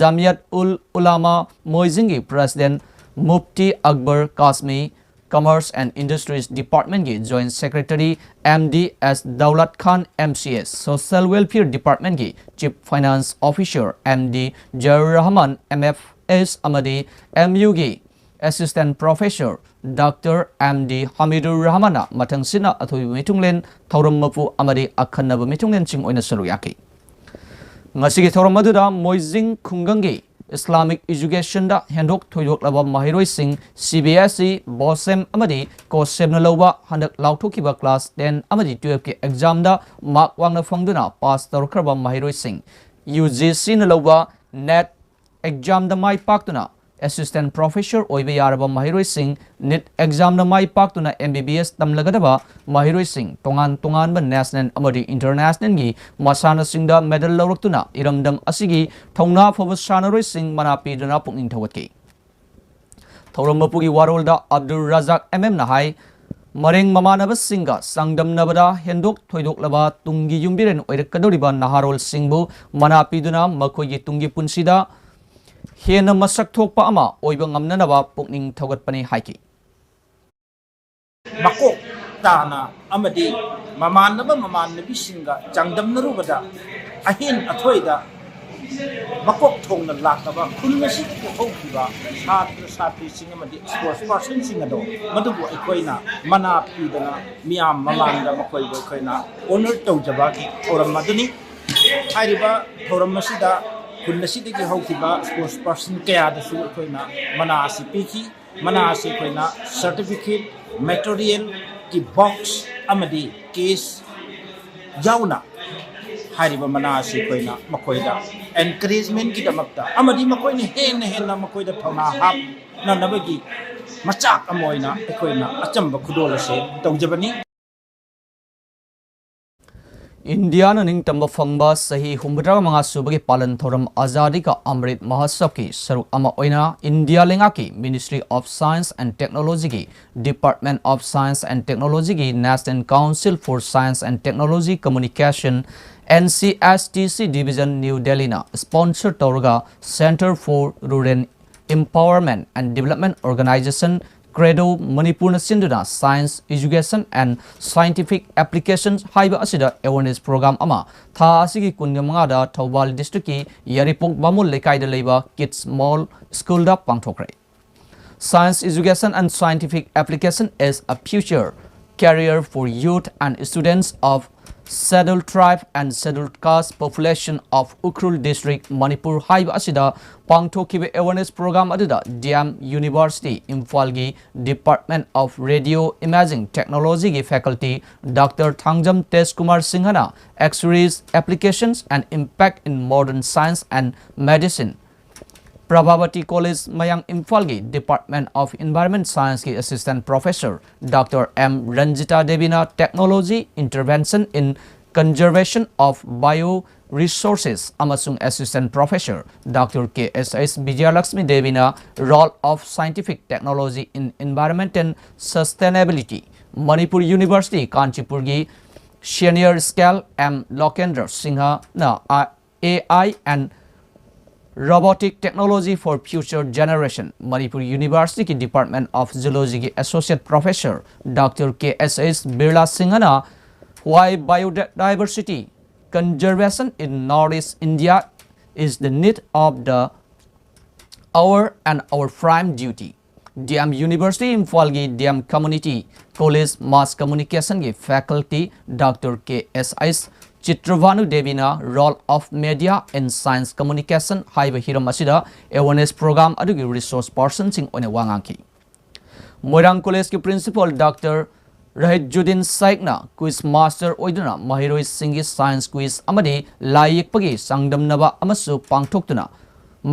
Jamiat Ul Ulama ꯃꯣꯏꯖꯤꯡꯒꯤ president Mufti Akbar Kasmi, Commerce and Industries Department ꯀꯤ Joint Secretary M D S Daulat Khan, M C S, Social Welfare Department ꯀꯤ Chief Finance Officer M D Jahar Rahman, M F S, ꯑꯃꯗꯤ M ꯌꯨꯒꯤ Assistant Professor doctor M D Hamidur ꯔꯍꯃꯥꯟꯅ ꯃꯊꯪꯁꯤꯠꯅ ꯑꯊꯣꯏꯕ ꯃꯤꯊꯨꯡꯂꯦꯟ, ꯊꯧꯔꯝ ꯃꯄꯨ ꯑꯃꯗꯤ ꯑꯈꯟꯅꯕ ꯃꯤꯊꯨꯡꯂꯦꯟꯁꯤꯡ ꯑꯣꯏꯅ ꯁꯔꯨꯛ ꯌꯥꯈꯤ꯫ ꯉꯁꯤꯒꯤ ꯊꯧꯔꯝ ꯑꯗꯨꯗ ꯃꯣꯏꯖꯤꯡ ꯈꯨꯡꯒꯪꯒꯤ Islamic ꯏꯖꯨꯀꯦꯁꯟꯗ ꯍꯦꯟꯗꯣꯛ ꯊꯣꯏꯗꯣꯛꯂꯕ ꯃꯍꯩꯔꯣꯏꯁꯤꯡ C B S E, ꯕꯣꯁꯦꯝ ꯑꯃꯗꯤ ꯀꯣꯁꯦꯝꯅ ꯂꯧꯕ ꯍꯟꯗꯛ ꯂꯥꯎꯊꯣꯛꯈꯤꯕ ꯀ꯭ꯂꯥꯁ ꯇꯦꯟ ꯑꯃꯗꯤ ꯇꯨꯌꯦꯜꯐꯀꯤ ꯑꯦꯛꯖꯥꯝꯗ ꯃꯥꯔꯛ ꯋꯥꯡꯅ ꯐꯪꯗꯨꯅ ꯄꯥꯁ ꯇꯧꯔꯛꯈ꯭ꯔꯕ ꯃꯍꯩꯔꯣꯏꯁꯤꯡ, ꯌꯨ ꯖꯤ ꯁꯤꯅ ꯂꯧꯕ ꯅꯦꯠ ꯑꯦꯛꯖꯥꯝꯗ ꯃꯥꯏ ꯄꯥꯛꯇꯨꯅ ꯑꯦꯁꯤꯁꯇꯦꯟ ꯄ꯭ꯔꯣꯐꯦꯁꯔ ꯑꯣꯏꯕ ꯌꯥꯔꯕ ꯃꯍꯩꯔꯣꯏꯁꯤꯡ, ꯅꯤꯠ ꯑꯦꯛꯖꯥꯝꯗ ꯃꯥꯏ ꯄꯥꯛꯇꯨꯅ ꯑꯦꯝ ꯕꯤ ꯕꯤ ꯑꯦꯁ ꯇꯝꯂꯒꯗꯕ ꯃꯍꯩꯔꯣꯏꯁꯤꯡ, ꯇꯣꯉꯥꯟ ꯇꯣꯉꯥꯟꯕ ꯅꯦꯁꯅꯦꯜ ꯑꯃꯗꯤ ꯏꯟꯇꯔꯅꯦꯁꯅꯦꯜꯒꯤ ꯃꯁꯥꯟꯅꯁꯤꯡꯗ ꯃꯦꯗꯜ ꯂꯧꯔꯛꯇꯨꯅ ꯏꯔꯝꯗꯝ ꯑꯁꯤꯒꯤ ꯊꯧꯅꯥ ꯐꯕ ꯁꯥꯟꯅꯔꯣꯏꯁꯤꯡ ꯃꯅꯥ ꯄꯤꯗꯨꯅ ꯄꯨꯛꯅꯤꯡ ꯊꯧꯒꯠꯈꯤ꯫ ꯊꯧꯔꯝ ꯃꯄꯨꯒꯤ ꯋꯥꯔꯣꯜꯗ ꯑꯕꯗꯨꯜ ꯔꯖꯥꯛ ꯑꯦꯝ ꯑꯦꯝꯅ ꯍꯥꯏ, ꯃꯔꯦꯡ ꯃꯃꯥꯟꯅꯕꯁꯤꯡꯒ ꯆꯥꯡꯗꯝꯅꯕꯗ ꯍꯦꯟꯗꯣꯛ ꯊꯣꯏꯗꯣꯛꯂꯕ ꯇꯨꯡꯒꯤ ꯌꯨꯝꯕꯤꯔꯦꯟ ꯑꯣꯏꯔꯛꯀꯗꯧꯔꯤꯕ ꯅꯍꯥꯔꯣꯜꯁꯤꯡꯕꯨ ꯃꯅꯥ ꯄꯤꯗꯨꯅ ꯃꯈꯣꯏꯒꯤ ꯇꯨꯡꯒꯤ ꯄꯨꯟꯁꯤꯗ ꯍꯦꯟꯅ ꯃꯁꯛ ꯊꯣꯛꯄ ꯑꯃ ꯑꯣꯏꯕ ꯉꯝꯅꯅꯕ ꯄꯨꯛꯅꯤꯡ ꯊꯧꯒꯠꯄꯅꯤ ꯍꯥꯏꯈꯤ꯫ ꯃꯀꯣꯛ ꯇꯥꯅ ꯑꯃꯗꯤ ꯃꯃꯥꯟꯅꯕ ꯃꯃꯥꯟꯅꯕꯤꯁꯤꯡꯒ ꯆꯥꯡꯗꯝꯅꯔꯨꯕꯗ ꯑꯍꯦꯟ ꯑꯊꯣꯏꯗ ꯃꯀꯣꯛ ꯊꯣꯡꯅ ꯂꯥꯛꯂꯕ ꯈꯨꯟ ꯑꯁꯤꯗꯒꯤ ꯍꯧꯈꯤꯕ ꯁꯥꯇ꯭ꯔ ꯁꯥꯇ꯭ꯔꯤꯁꯤꯡ ꯑꯃꯗꯤ ꯁ꯭ꯄꯣꯔꯠꯁ ꯄꯥꯔꯁꯟꯁꯤꯡ ꯑꯗꯣ ꯃꯗꯨꯕꯨ ꯑꯩꯈꯣꯏꯅ ꯃꯅꯥ ꯄꯤꯗꯅ ꯃꯤꯌꯥꯝ ꯃꯃꯥꯡꯗ ꯃꯈꯣꯏꯕꯨ ꯑꯩꯈꯣꯏꯅ ꯑꯣꯅꯔ ꯇꯧꯖꯕꯒꯤ ꯊꯧꯔꯝ ꯑꯗꯨꯅꯤ꯫ ꯍꯥꯏꯔꯤꯕ ꯊꯧꯔꯝ ꯑꯁꯤꯗ ꯈꯨꯟ ꯑꯁꯤꯗꯒꯤ ꯍꯧꯈꯤꯕ ꯁ꯭ꯄꯣꯔꯠꯁ ꯄꯥꯔꯁꯟ ꯀꯌꯥꯗꯁꯨ ꯑꯩꯈꯣꯏꯅ ꯃꯅꯥ ꯑꯁꯤ ꯄꯤꯈꯤ꯫ ꯃꯅꯥ ꯑꯁꯤ ꯑꯩꯈꯣꯏꯅ ꯁꯔꯇꯤꯐꯤꯀꯦꯠ, ꯃꯦꯇꯔꯤꯌꯦꯜꯒꯤ ꯕꯣꯛꯁ ꯑꯃꯗꯤ ꯀꯦꯁ ꯌꯥꯎꯅ ꯍꯥꯏꯔꯤꯕ ꯃꯅꯥ ꯑꯁꯤ ꯑꯩꯈꯣꯏꯅ ꯃꯈꯣꯏꯗ encouragementꯀꯤꯗꯃꯛꯇ ꯑꯃꯗꯤ ꯃꯈꯣꯏꯅ ꯍꯦꯟꯅ ꯍꯦꯟꯅ ꯃꯈꯣꯏꯗ ꯊꯧꯅꯥ ꯍꯥꯞꯅꯅꯕꯒꯤ ꯃꯆꯥꯛ ꯑꯃ ꯑꯣꯏꯅ ꯑꯩꯈꯣꯏꯅ ꯑꯆꯝꯕ ꯈꯨꯗꯣꯜ ꯑꯁꯤ ꯇꯧꯖꯕꯅꯤ꯫ ꯏꯟꯗꯤꯌꯥꯅ ꯅꯤꯡꯇꯝꯕ ꯐꯪꯕ ꯆꯍꯤ ꯍꯨꯝꯐꯨꯇꯔꯥ ꯃꯉꯥ ꯁꯨꯕꯒꯤ ꯄꯥꯂꯟ ꯊꯧꯔꯝ ꯑꯖꯥꯗꯤ ꯀꯥ ꯑꯃ꯭ꯔꯤꯠ ꯃꯍꯣꯠꯁꯕꯀꯤ ꯁꯔꯨꯛ ꯑꯃ ꯑꯣꯏꯅ ꯏꯟꯗꯤꯌꯥ ꯂꯩꯉꯥꯛꯀꯤ Ministry of Science and Technologyꯒꯤ Department of Science and Technologyꯒꯤ National Council for Science and Technology Communication, NCSTC Division, New Delhiꯅ sponsor ꯇꯧꯔꯒ Centre for Rural Empowerment and Development Organisation, CREDO, ꯃꯅꯤꯄꯨꯔꯅ ꯁꯤꯟꯗꯨꯅ Science Education and Scientific Applications ꯍꯥꯏꯕ ꯑꯁꯤꯗ awareness program ꯑꯃ ꯊꯥ ꯑꯁꯤꯒꯤ ꯀꯨꯟꯃꯉꯥꯗ ꯊꯧꯕꯥꯜ districtꯀꯤ ꯌꯥꯏꯔꯤꯄꯣꯛ ꯕꯥꯃꯣꯟ ꯂꯩꯀꯥꯏꯗ ꯂꯩꯕ Kids Mall Schoolꯗ ꯄꯥꯡꯊꯣꯛꯈ꯭ꯔꯦ꯫ Science Education and Scientific Application is a future career for youth and students of Scheduled Tribe and Scheduled Caste Population of Ukhrul District, Manipur ꯍꯥꯏꯕ ꯑꯁꯤꯗ ꯄꯥꯡꯊꯣꯛꯈꯤꯕ awareness program ꯑꯗꯨꯗ D M University ꯏꯝꯐꯥꯜꯒꯤ Department of Radio Imaging Technologyꯒꯤ faculty Doctor Thangjam ꯇꯦꯖꯀꯨꯃꯥꯔ ꯁꯤꯡꯍꯅ X-rays applications and impact in modern science and medicine, Prabhavati College, ꯃꯌꯥꯡ ꯏꯝꯐꯥꯜꯒꯤ Department of Environment Scienceꯀꯤ Assistant Professor Doctor M Ranjita ꯗꯦꯕꯤꯅ Technology Intervention in Conservation of Bio Resources ꯑꯃꯁꯨꯡ Assistant Professor Doctor K S H ꯕꯤꯖꯌꯂꯛꯁꯃꯤ ꯗꯦꯕꯤꯅ Role of Scientific Technology in Environmental Sustainability, Manipur University, ꯀꯥꯟꯆꯤꯄꯨꯔꯒꯤ Senior Scholar M ꯂꯣꯀꯦꯟꯗ꯭ꯔ ꯁꯤꯡꯍꯅ AI and Robotic Technology for Future Generation, Manipur Universityꯒꯤ Department of Zoologyꯒꯤ Associate Professor Doctor K S H Birla ꯁꯤꯡꯍꯅ Why Biodiversity Conservation in Northeast India is the need of the hour and our prime duty, D M University ꯏꯝꯐꯥꯜꯒꯤ D M Community College Mass Communicationꯒꯤ faculty Doctor K S H ꯆꯤꯇ꯭ꯔꯚꯥꯅꯨ ꯗꯦꯕꯤꯅ Role of Media in Science Communication ꯍꯥꯏꯕ ꯍꯤꯔꯝ ꯑꯁꯤꯗ awareness program ꯑꯗꯨꯒꯤ resource personꯁꯤꯡ ꯑꯣꯏꯅ ꯋꯥ ꯉꯥꯡꯈꯤ꯫ ꯃꯣꯏꯔꯥꯡ Collegeꯀꯤ Principal Doctor ꯔꯍꯤꯖꯨꯗꯤꯟ ꯁꯥꯏꯛꯅ quiz master ꯑꯣꯏꯗꯨꯅ ꯃꯍꯩꯔꯣꯏꯁꯤꯡꯒꯤ science quiz ꯑꯃꯗꯤ ꯂꯥꯏ ꯌꯦꯛꯄꯒꯤ ꯆꯥꯡꯗꯝꯅꯕ ꯑꯃꯁꯨ ꯄꯥꯡꯊꯣꯛꯇꯨꯅ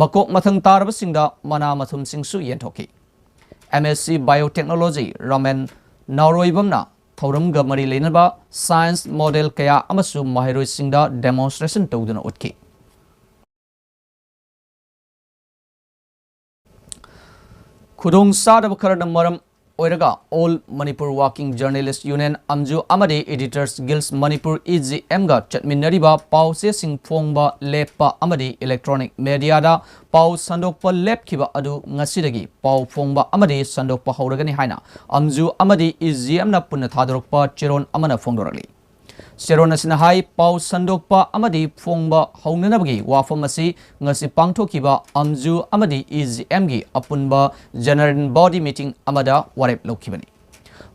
ꯃꯀꯣꯛ ꯃꯊꯪ ꯇꯥꯔꯕꯁꯤꯡꯗ ꯃꯅꯥ ꯃꯊꯨꯝꯁꯤꯡꯁꯨ ꯌꯦꯟꯊꯣꯛꯈꯤ꯫ M S C Biotechnology Ramen ꯅꯥꯎꯔꯣꯏꯕꯝꯅ ꯊꯧꯔꯝꯒ ꯃꯔꯤ ꯂꯩꯅꯕ science model ꯀꯌꯥ ꯑꯃꯁꯨ ꯃꯍꯩꯔꯣꯏꯁꯤꯡꯗ demonstration ꯇꯧꯗꯨꯅ ꯎꯠꯈꯤ꯫ ꯈꯨꯗꯣꯡ ꯆꯥꯗꯕ ꯈꯔꯅ ꯃꯔꯝ ꯑꯣꯏꯔꯒ All Manipur Working Journalist Union, ꯑꯝꯖꯨ, ꯑꯃꯗꯤ Editors Guild Manipur, E G M ꯒ ꯆꯠꯃꯤꯟꯅꯔꯤꯕ ꯄꯥꯎ ꯆꯦꯁꯤꯡ ꯐꯣꯡꯕ ꯂꯦꯞꯄ ꯑꯃꯗꯤ electronic media ꯗ ꯄꯥꯎ ꯁꯟꯗꯣꯛꯄ ꯂꯦꯞꯈꯤꯕ ꯑꯗꯨ ꯉꯁꯤꯗꯒꯤ ꯄꯥꯎ ꯐꯣꯡꯕ ꯑꯃꯗꯤ ꯁꯟꯗꯣꯛꯄ ꯍꯧꯔꯒꯅꯤ ꯍꯥꯏꯅ ꯑꯝꯖꯨ ꯑꯃꯗꯤ E G M ꯅ ꯄꯨꯟꯅ ꯊꯥꯗꯣꯔꯛꯄ ꯆꯦꯔꯣꯜ ꯑꯃꯅ ꯐꯣꯡꯗꯣꯔꯛꯂꯤ꯫ ꯆꯦꯔꯣꯜ ꯑꯁꯤꯅ ꯍꯥꯏ, ꯄꯥꯎ ꯁꯟꯗꯣꯛꯄ ꯑꯃꯗꯤ ꯐꯣꯡꯕ ꯍꯧꯅꯅꯕꯒꯤ ꯋꯥꯐꯝ ꯑꯁꯤ ꯉꯁꯤ ꯄꯥꯡꯊꯣꯛꯈꯤꯕ ꯑꯝꯖꯨ ꯑꯃꯗꯤ E G M ꯒꯤ ꯑꯄꯨꯟꯕ general body meeting ꯑꯃꯗ ꯋꯥꯔꯦꯞ ꯂꯧꯈꯤꯕꯅꯤ꯫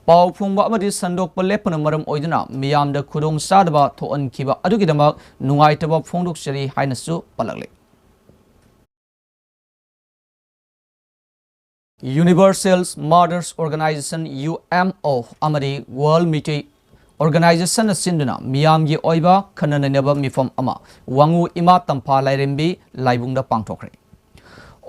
ꯄꯥꯎ ꯐꯣꯡꯕ ꯑꯃꯗꯤ ꯁꯟꯗꯣꯛꯄ ꯂꯦꯞꯄꯅ ꯃꯔꯝ ꯑꯣꯏꯗꯨꯅ ꯃꯤꯌꯥꯝꯗ ꯈꯨꯗꯣꯡ ꯆꯥꯗꯕ ꯊꯣꯛꯍꯟꯈꯤꯕ ꯑꯗꯨꯒꯤꯗꯃꯛ ꯅꯨꯡꯉꯥꯏꯇꯕ ꯐꯣꯡꯗꯣꯛꯆꯔꯤ ꯍꯥꯏꯅꯁꯨ ꯄꯜꯂꯛꯂꯤ꯫ Universal Mothers Organization, U M O, ꯑꯃꯗꯤ World Meitei Organization ꯅ ꯁꯤꯟꯗꯨꯅ ꯃꯤꯌꯥꯝꯒꯤ ꯑꯣꯏꯕ ꯈꯟꯅ ꯅꯩꯅꯕ ꯃꯤꯐꯝ ꯑꯃ ꯋꯥꯉꯨ ꯏꯃꯥ ꯇꯝꯐꯥ ꯂꯥꯏꯔꯦꯝꯕꯤ ꯂꯥꯏꯕꯨꯡꯗ ꯄꯥꯡꯊꯣꯛꯈ꯭ꯔꯦ꯫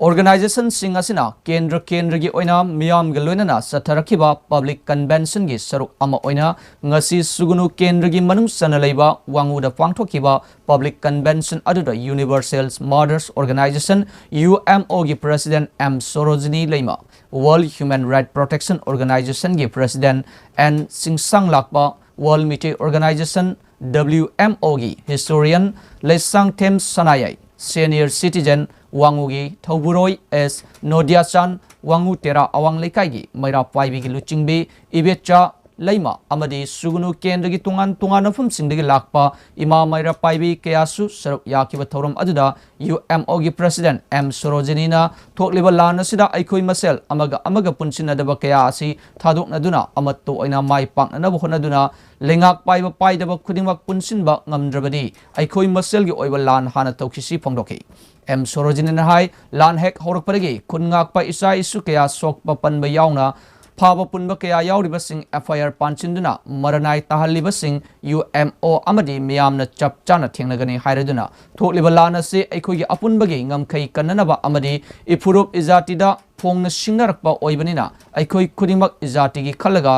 Organization ꯁꯤꯡ ꯑꯁꯤꯅ ꯀꯦꯟꯗ꯭ꯔ ꯀꯦꯟꯗ꯭ꯔꯒꯤ ꯑꯣꯏꯅ ꯃꯤꯌꯥꯝꯒ ꯂꯣꯏꯅꯅ ꯆꯠꯊꯔꯛꯈꯤꯕ public convention ꯒꯤ ꯁꯔꯨꯛ ꯑꯃ ꯑꯣꯏꯅ ꯉꯁꯤ ꯁꯨꯒꯨꯅꯨ ꯀꯦꯟꯗ꯭ꯔꯒꯤ ꯃꯅꯨꯡ ꯆꯟꯅ ꯂꯩꯕ ꯋꯥꯉꯨꯗ ꯄꯥꯡꯊꯣꯛꯈꯤꯕ public convention ꯑꯗꯨꯗ Universal Mothers Organization, U M O ꯒꯤ President M Sorojini Leima, World Human Rights Protection Organization ꯒꯤ President N ꯁꯤꯡꯁꯥꯡꯂꯥꯛꯄ, World Meitei Organization, W M O ꯒꯤ historian Leishangthem ꯁꯅꯥꯌꯥꯏ, senior citizen ꯋꯥꯉꯨꯒꯤ ꯊꯧꯕꯨꯔꯣꯏ S ꯅꯣꯗꯤꯌꯥꯆꯥꯟ, ꯋꯥꯉꯨ ꯇꯦꯔꯥ ꯑꯋꯥꯡ ꯂꯩꯀꯥꯏꯒꯤ ꯃꯩꯔꯥ ꯄꯥꯏꯕꯤꯒꯤ ꯂꯨꯆꯤꯡꯕꯤ ꯏꯕꯦꯆꯥ ꯂꯩꯃ ꯑꯃꯗꯤ ꯁꯨꯒꯨꯅꯨ ꯀꯦꯟꯗ꯭ꯔꯒꯤ ꯇꯣꯉꯥꯟ ꯇꯣꯉꯥꯟꯕ ꯃꯐꯝꯁꯤꯡꯗꯒꯤ ꯂꯥꯛꯄ ꯏꯃꯥ ꯃꯩꯔꯥ ꯄꯥꯏꯕꯤ ꯀꯌꯥꯁꯨ ꯁꯔꯨꯛ ꯌꯥꯈꯤꯕ ꯊꯧꯔꯝ ꯑꯗꯨꯗ U M O ꯒꯤ President M ꯁꯣꯔꯣꯖꯤꯅꯤꯅ ꯊꯣꯛꯂꯤꯕ ꯂꯥꯟ ꯑꯁꯤꯗ ꯑꯩꯈꯣꯏ ꯃꯁꯦꯜ ꯑꯃꯒ ꯑꯃꯒ ꯄꯨꯟꯁꯤꯟꯅꯗꯕ ꯀꯌꯥ ꯑꯁꯤ ꯊꯥꯗꯣꯛꯅꯗꯨꯅ ꯑꯃꯠꯇ ꯑꯣꯏꯅ ꯃꯥꯏ ꯄꯥꯛꯅꯅꯕ ꯍꯣꯠꯅꯗꯨꯅ ꯂꯩꯉꯥꯛ ꯄꯥꯏꯕ ꯄꯥꯏꯗꯕ ꯈꯨꯗꯤꯡꯃꯛ ꯄꯨꯟꯁꯤꯟꯕ ꯉꯝꯗ꯭ꯔꯕꯗꯤ ꯑꯩꯈꯣꯏ ꯃꯁꯦꯜꯒꯤ ꯑꯣꯏꯕ ꯂꯥꯟ ꯍꯥꯟꯅ ꯇꯧꯈꯤꯁꯤ ꯐꯣꯡꯗꯣꯛꯈꯤ꯫ M ꯁꯣꯔꯣꯖꯤꯅꯤꯅ ꯍꯥꯏ, ꯂꯥꯟ ꯍꯦꯛ ꯍꯧꯔꯛꯄꯗꯒꯤ ꯈꯨꯟ ꯉꯥꯛꯄ ꯏꯆꯥ ꯏꯁꯨ ꯀꯌꯥ ꯁꯣꯛꯄ ꯄꯟꯕ ꯌꯥꯎꯅ ꯐꯥꯕ ꯄꯨꯟꯕ ꯀꯌꯥ ꯌꯥꯎꯔꯤꯕꯁꯤꯡ ꯑꯦꯐ ꯑꯥꯏ ꯑꯥꯔ ꯄꯥꯟꯁꯤꯟꯗꯨꯅ ꯃꯔꯅꯥꯏ ꯇꯥꯍꯜꯂꯤꯕꯁꯤꯡ ꯌꯨ ꯑꯦꯝ ꯑꯣ ꯑꯃꯗꯤ ꯃꯤꯌꯥꯝꯅ ꯆꯞ ꯆꯥꯅ ꯊꯦꯡꯅꯒꯅꯤ ꯍꯥꯏꯔꯗꯨꯅ ꯊꯣꯛꯂꯤꯕ ꯂꯥꯟ ꯑꯁꯤ ꯑꯩꯈꯣꯏꯒꯤ ꯑꯄꯨꯟꯕꯒꯤ ꯉꯝꯈꯩ ꯀꯟꯅꯅꯕ ꯑꯃꯗꯤ ꯏꯐꯨꯔꯨꯞ ꯏꯖꯥꯇꯤꯗ ꯐꯣꯡꯅ ꯁꯤꯡꯅꯔꯛꯄ ꯑꯣꯏꯕꯅꯤꯅ ꯑꯩꯈꯣꯏ ꯈꯨꯗꯤꯡꯃꯛ ꯏꯖꯥꯇꯤꯒꯤ ꯈꯜꯂꯒ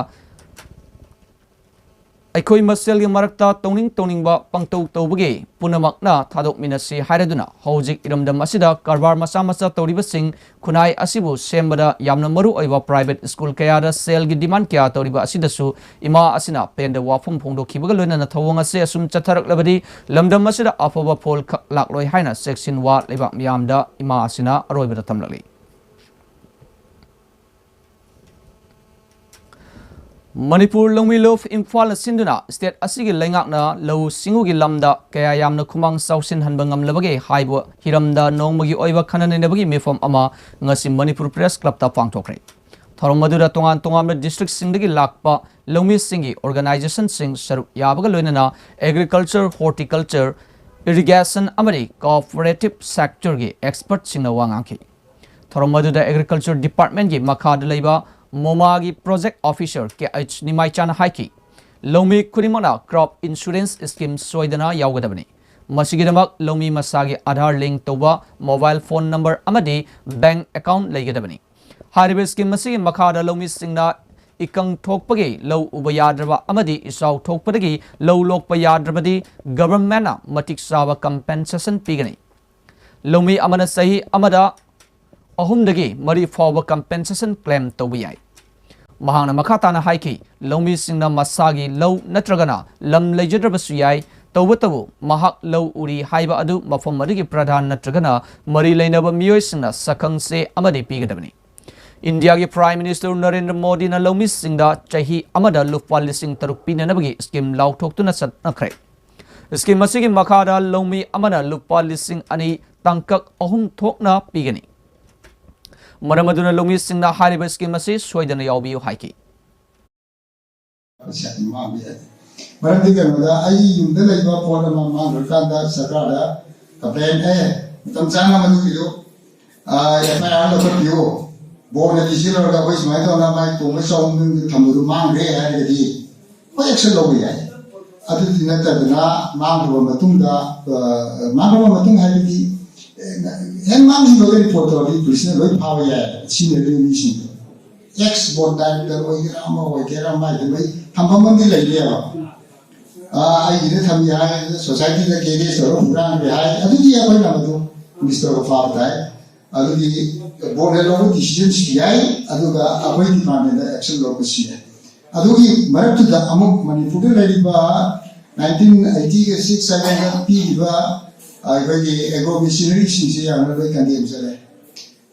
ꯑꯩꯈꯣꯏ ꯃꯁꯦꯜꯒꯤ ꯃꯔꯛꯇ ꯇꯧꯅꯤꯡ ꯇꯧꯅꯤꯡꯕ ꯄꯪꯇꯧ ꯇꯧꯕꯒꯤ ꯄꯨꯝꯅꯃꯛꯅ ꯊꯥꯗꯣꯛꯃꯤꯟꯅꯁꯤ ꯍꯥꯏꯔꯗꯨꯅ ꯍꯧꯖꯤꯛ ꯏꯔꯝꯗꯝ ꯑꯁꯤꯗ ꯀꯔꯕꯥꯔ ꯃꯆꯥ ꯃꯆꯥ ꯇꯧꯔꯤꯕꯁꯤꯡ ꯈꯨꯟꯅꯥꯏ ꯑꯁꯤꯕꯨ ꯁꯦꯝꯕꯗ ꯌꯥꯝꯅ ꯃꯔꯨ ꯑꯣꯏꯕ ꯄ꯭ꯔꯥꯏꯚꯦꯠ ꯁ꯭ꯀꯨꯜ ꯀꯌꯥꯗ ꯁꯦꯜꯒꯤ ꯗꯤꯃꯥꯟ ꯀꯌꯥ ꯇꯧꯔꯤꯕ ꯑꯁꯤꯗꯁꯨ ꯏꯃꯥ ꯑꯁꯤꯅ ꯄꯦꯟꯗꯕ ꯋꯥꯐꯝ ꯐꯣꯡꯗꯣꯛꯈꯤꯕꯒ ꯂꯣꯏꯅꯅ ꯊꯧꯑꯣꯡ ꯑꯁꯤ ꯑꯁꯨꯝ ꯆꯠꯊꯔꯛꯂꯕꯗꯤ ꯂꯝꯗꯝ ꯑꯁꯤꯗ ꯑꯐꯕ ꯐꯣꯜ ꯈꯛ ꯂꯥꯛꯂꯣꯏ ꯍꯥꯏꯅ ꯆꯦꯛꯁꯤꯟꯋꯥ ꯂꯩꯕꯥꯛ ꯃꯤꯌꯥꯝꯗ ꯏꯃꯥ ꯑꯁꯤꯅ ꯑꯔꯣꯏꯕꯗ ꯊꯝꯂꯛꯂꯤ꯫ ꯃꯅꯤꯄꯨꯔ ꯂꯧꯃꯤ ꯂꯨꯞ ꯏꯝꯐꯥꯜꯅ ꯁꯤꯟꯗꯨꯅ ꯁ꯭ꯇꯦꯠ ꯑꯁꯤꯒꯤ ꯂꯩꯉꯥꯛꯅ ꯂꯧꯎ ꯁꯤꯡꯎꯒꯤ ꯂꯝꯗ ꯀꯌꯥ ꯌꯥꯝꯅ ꯈꯨꯃꯥꯡ ꯆꯥꯎꯁꯤꯟꯍꯟꯕ ꯉꯝꯂꯕꯒꯦ ꯍꯥꯏꯕ ꯍꯤꯔꯝꯗ ꯅꯣꯡꯃꯒꯤ ꯑꯣꯏꯕ ꯈꯟꯅ ꯅꯩꯅꯕꯒꯤ ꯃꯤꯐꯝ ꯑꯃ ꯉꯁꯤ ꯃꯅꯤꯄꯨꯔ ꯄ꯭ꯔꯦꯁ ꯀ꯭ꯂꯕꯇ ꯄꯥꯡꯊꯣꯛꯈ꯭ꯔꯦ꯫ ꯊꯧꯔꯝ ꯑꯗꯨꯗ ꯇꯣꯉꯥꯟ ꯇꯣꯉꯥꯟꯕ ꯗꯤꯁꯇ꯭ꯔꯤꯛꯁꯤꯡꯗꯒꯤ ꯂꯥꯛꯄ ꯂꯧꯃꯤꯁꯤꯡꯒꯤ ꯑꯣꯔꯒꯅꯥꯏꯖꯦꯁꯟꯁꯤꯡ ꯁꯔꯨꯛ ꯌꯥꯕꯒ ꯂꯣꯏꯅꯅ ꯑꯦꯒ꯭ꯔꯤꯀꯜꯆꯔ, ꯍꯣꯔꯇꯤꯀꯜꯆꯔ, ꯏꯔꯤꯒꯦꯁꯟ ꯑꯃꯗꯤ ꯀꯣꯑꯣꯄꯔꯦꯇꯤꯚ ꯁꯦꯛꯇꯔꯒꯤ ꯑꯦꯛꯁꯄꯔꯠꯁꯤꯡꯅ ꯋꯥ ꯉꯥꯡꯈꯤ꯫ ꯊꯧꯔꯝ ꯑꯗꯨꯗ ꯑꯦꯒ꯭ꯔꯤꯀꯜꯆꯔ ꯗꯤꯄꯥꯔꯠꯃꯦꯟꯒꯤ ꯃꯈꯥꯗ ꯂꯩꯕ ꯃꯣꯃꯥꯒꯤ ꯄ꯭ꯔꯣꯖꯦꯛ ꯑꯣꯐꯤꯁꯔ ꯀꯦ ꯑꯩꯆ ꯅꯤꯃꯥꯏꯆꯥꯅ ꯍꯥꯏꯈꯤ, ꯂꯧꯃꯤ ꯈꯨꯗꯤꯡꯃꯛꯅ ꯀ꯭ꯔꯣꯞ ꯏꯟꯁꯨꯔꯦꯟꯁ ꯁ꯭ꯀꯤꯝ ꯁꯣꯏꯗꯅ ꯌꯥꯎꯒꯗꯕꯅꯤ꯫ ꯃꯁꯤꯒꯤꯗꯃꯛ ꯂꯧꯃꯤ ꯃꯁꯥꯒꯤ ꯑꯥꯙꯥꯔ ꯂꯤꯡ ꯇꯧꯕ ꯃꯣꯕꯥꯏꯜ ꯐꯣꯟ ꯅꯝꯕꯔ ꯑꯃꯗꯤ ꯕꯦꯡꯛ ꯑꯦꯀꯥꯎꯟꯠ ꯂꯩꯒꯗꯕꯅꯤ꯫ ꯍꯥꯏꯔꯤꯕ ꯁ꯭ꯀꯤꯝ ꯑꯁꯤꯒꯤ ꯃꯈꯥꯗ ꯂꯧꯃꯤꯁꯤꯡꯅ ꯏꯀꯪ ꯊꯣꯛꯄꯒꯤ ꯂꯧ ꯎꯕ ꯌꯥꯗ꯭ꯔꯕ ꯑꯃꯗꯤ ꯏꯆꯥꯎ ꯊꯣꯛꯄꯗꯒꯤ ꯂꯧ ꯂꯣꯛꯄ ꯌꯥꯗ꯭ꯔꯕꯗꯤ ꯒꯚꯔꯟꯃꯦꯟꯠꯅ ꯃꯇꯤꯛ ꯆꯥꯕ ꯀꯝꯄꯦꯟꯁꯦꯁꯟ ꯄꯤꯒꯅꯤ꯫ ꯂꯧꯃꯤ ꯑꯃꯅ ꯆꯍꯤ ꯑꯃꯗ ꯑꯍꯨꯝꯗꯒꯤ ꯃꯔꯤ ꯐꯥꯎꯕ ꯀꯝꯄꯦꯟꯁꯦꯁꯟ ꯀ꯭ꯂꯦꯝ ꯇꯧꯕ ꯌꯥꯏ꯫ ꯃꯍꯥꯛꯅ ꯃꯈꯥ ꯇꯥꯅ ꯍꯥꯏꯈꯤ, ꯂꯧꯃꯤꯁꯤꯡꯅ ꯃꯁꯥꯒꯤ ꯂꯧ ꯅꯠꯇ꯭ꯔꯒꯅ ꯂꯝ ꯂꯩꯖꯗ꯭ꯔꯕꯁꯨ ꯌꯥꯏ, ꯇꯧꯕꯇꯕꯨ ꯃꯍꯥꯛ ꯂꯧ ꯎꯔꯤ ꯍꯥꯏꯕ ꯑꯗꯨ ꯃꯐꯝ ꯑꯗꯨꯒꯤ ꯄ꯭ꯔꯙꯥꯟ ꯅꯠꯇ꯭ꯔꯒꯅ ꯃꯔꯤ ꯂꯩꯅꯕ ꯃꯤꯑꯣꯏꯁꯤꯡꯅ ꯁꯛꯈꯪ ꯆꯦ ꯑꯃꯗꯤ ꯄꯤꯒꯗꯕꯅꯤ꯫ ꯏꯟꯗꯤꯌꯥꯒꯤ ꯄ꯭ꯔꯥꯏꯝ ꯃꯤꯅꯤꯁꯇꯔ ꯅꯔꯦꯟꯗ꯭ꯔ ꯃꯣꯗꯤꯅ ꯂꯧꯃꯤꯁꯤꯡꯗ ꯆꯍꯤ ꯑꯃꯗ ꯂꯨꯄꯥ ꯂꯤꯁꯤꯡ ꯇꯔꯨꯛ ꯄꯤꯅꯅꯕꯒꯤ ꯁ꯭ꯀꯤꯝ ꯂꯥꯎꯊꯣꯛꯇꯨꯅ ꯆꯠꯅꯈ꯭ꯔꯦ꯫ ꯁ꯭ꯀꯤꯝ ꯑꯁꯤꯒꯤ ꯃꯈꯥꯗ ꯂꯧꯃꯤ ꯑꯃꯅ ꯂꯨꯄꯥ ꯂꯤꯁꯤꯡ ꯑꯅꯤ ꯇꯥꯡꯀꯛ ꯑꯍꯨꯝ ꯊꯣꯛꯅ ꯄꯤꯒꯅꯤ꯫ ꯃꯔꯝ ꯑꯗꯨꯅ ꯂꯧꯃꯤꯁꯤꯡꯅ ꯍꯥꯏꯔꯤꯕ ꯁ꯭ꯀꯤꯝ ꯑꯁꯤ ꯁꯣꯏꯗꯅ ꯌꯥꯎꯕꯤꯌꯨ ꯍꯥꯏꯈꯤ꯫ ꯃꯔꯝꯗꯤ ꯀꯩꯅꯣꯗ, ꯑꯩ ꯌꯨꯝꯗ ꯂꯩꯕ ꯄꯣꯠ ꯑꯃ ꯃꯥꯡꯈ꯭ꯔꯀꯥꯟꯗ ꯁꯔꯀꯥꯔꯗ ꯀꯝꯄ꯭ꯂꯦꯟ, ꯑꯦ, ꯃꯇꯝ ꯆꯥꯅ ꯃꯗꯨꯒꯤꯗꯨ, ꯑꯥ, ꯑꯦꯐ ꯑꯥꯏ ꯑꯥꯔ ꯂꯧꯈꯠꯄꯤꯌꯨ, ꯕꯣꯔꯗꯅ ꯗꯤꯁꯤꯖꯟ ꯂꯧꯔꯒ ꯑꯩꯈꯣꯏ ꯁꯨꯃꯥꯏꯅ ꯇꯧꯗꯅ ꯃꯥꯏ ꯇꯣꯡꯕ ꯆꯥꯎꯕ ꯃꯤꯗꯨ ꯊꯝꯕꯗꯨ ꯃꯥꯡꯈ꯭ꯔꯦ ꯍꯥꯏꯔꯒꯗꯤ ꯑꯩꯈꯣꯏ ꯑꯦꯛꯁꯟ ꯂꯧꯕ ꯌꯥꯏ꯫ ꯑꯗꯨꯗꯤ ꯅꯠꯇꯗꯅ ꯃꯥꯡꯈ꯭ꯔꯕ ꯃꯇꯨꯡꯗ, ꯑ, ꯃꯥꯡꯈ꯭ꯔꯕ ꯃꯇꯨꯡ ꯍꯥꯏꯕꯗꯤ, ꯑꯦ, ꯍꯦꯛ ꯃꯥꯡꯈꯤꯕꯒ ꯔꯤꯄꯣꯔꯠ ꯇꯧꯔꯗꯤ ꯄꯨꯂꯤꯁꯅ ꯂꯣꯏ ꯐꯥꯕ ꯌꯥꯏ, ꯁꯤꯖꯤꯟꯅꯔꯤꯕ ꯃꯤꯁꯤꯡꯗꯣ꯫ ꯑꯦꯛꯁ ꯕꯣꯔꯗ ꯗꯥꯏꯔꯦꯛꯇꯔ ꯑꯣꯏꯒꯦꯔꯥ, ꯑꯃ ꯑꯣꯏꯒꯦꯔꯥ, ꯑꯃ ꯍꯥꯏꯗꯤ ꯃꯣꯏ ꯊꯝꯐꯝ ꯑꯃꯗꯤ ꯂꯩꯔꯦꯕ꯫ ꯑ, ꯑꯩꯒꯤꯗ ꯊꯝꯃꯤ ꯍꯥꯏ, ꯁꯣꯁꯥꯏꯇꯤꯗ ꯀꯦꯔꯦꯖ ꯇꯧꯔꯒ ꯍꯨꯔꯥꯟꯈ꯭ꯔꯦ ꯍꯥꯏ, ꯑꯗꯨꯗꯤ ꯑꯩꯈꯣꯏꯅ ꯃꯗꯨ ꯄꯨꯂꯤꯁ ꯇꯧꯔꯒ ꯐꯥꯕ ꯇꯥꯏ꯫ ꯑꯗꯨꯒꯤ ꯕꯣꯔꯗꯅ ꯂꯧꯕ ꯗꯤꯁꯤꯖꯟꯁꯨ ꯌꯥꯏ, ꯑꯗꯨꯒ ꯑꯩꯈꯣꯏ ꯗꯤꯄꯥꯔꯠꯃꯦꯟꯗ ꯑꯦꯛꯁꯟ ꯂꯧꯔꯛꯄꯁꯨ ꯌꯥꯏ꯫ ꯑꯗꯨꯒꯤ ꯃꯔꯛꯇꯨꯗ ꯑꯃꯨꯛ ꯃꯅꯤꯄꯨꯔꯗ ꯂꯩꯔꯤꯕ nineteen eighty-six ꯍꯥꯏꯅ ꯄꯤꯔꯤꯕ ꯑꯩꯈꯣꯏꯒꯤ ꯑꯦꯒ꯭ꯔꯣ ꯃꯦꯆꯤꯅꯔꯤꯁꯤꯡꯁꯦ ꯌꯥꯝꯅ ꯂꯣꯏ ꯀꯟꯗꯦꯝ ꯆꯠꯂꯦ꯫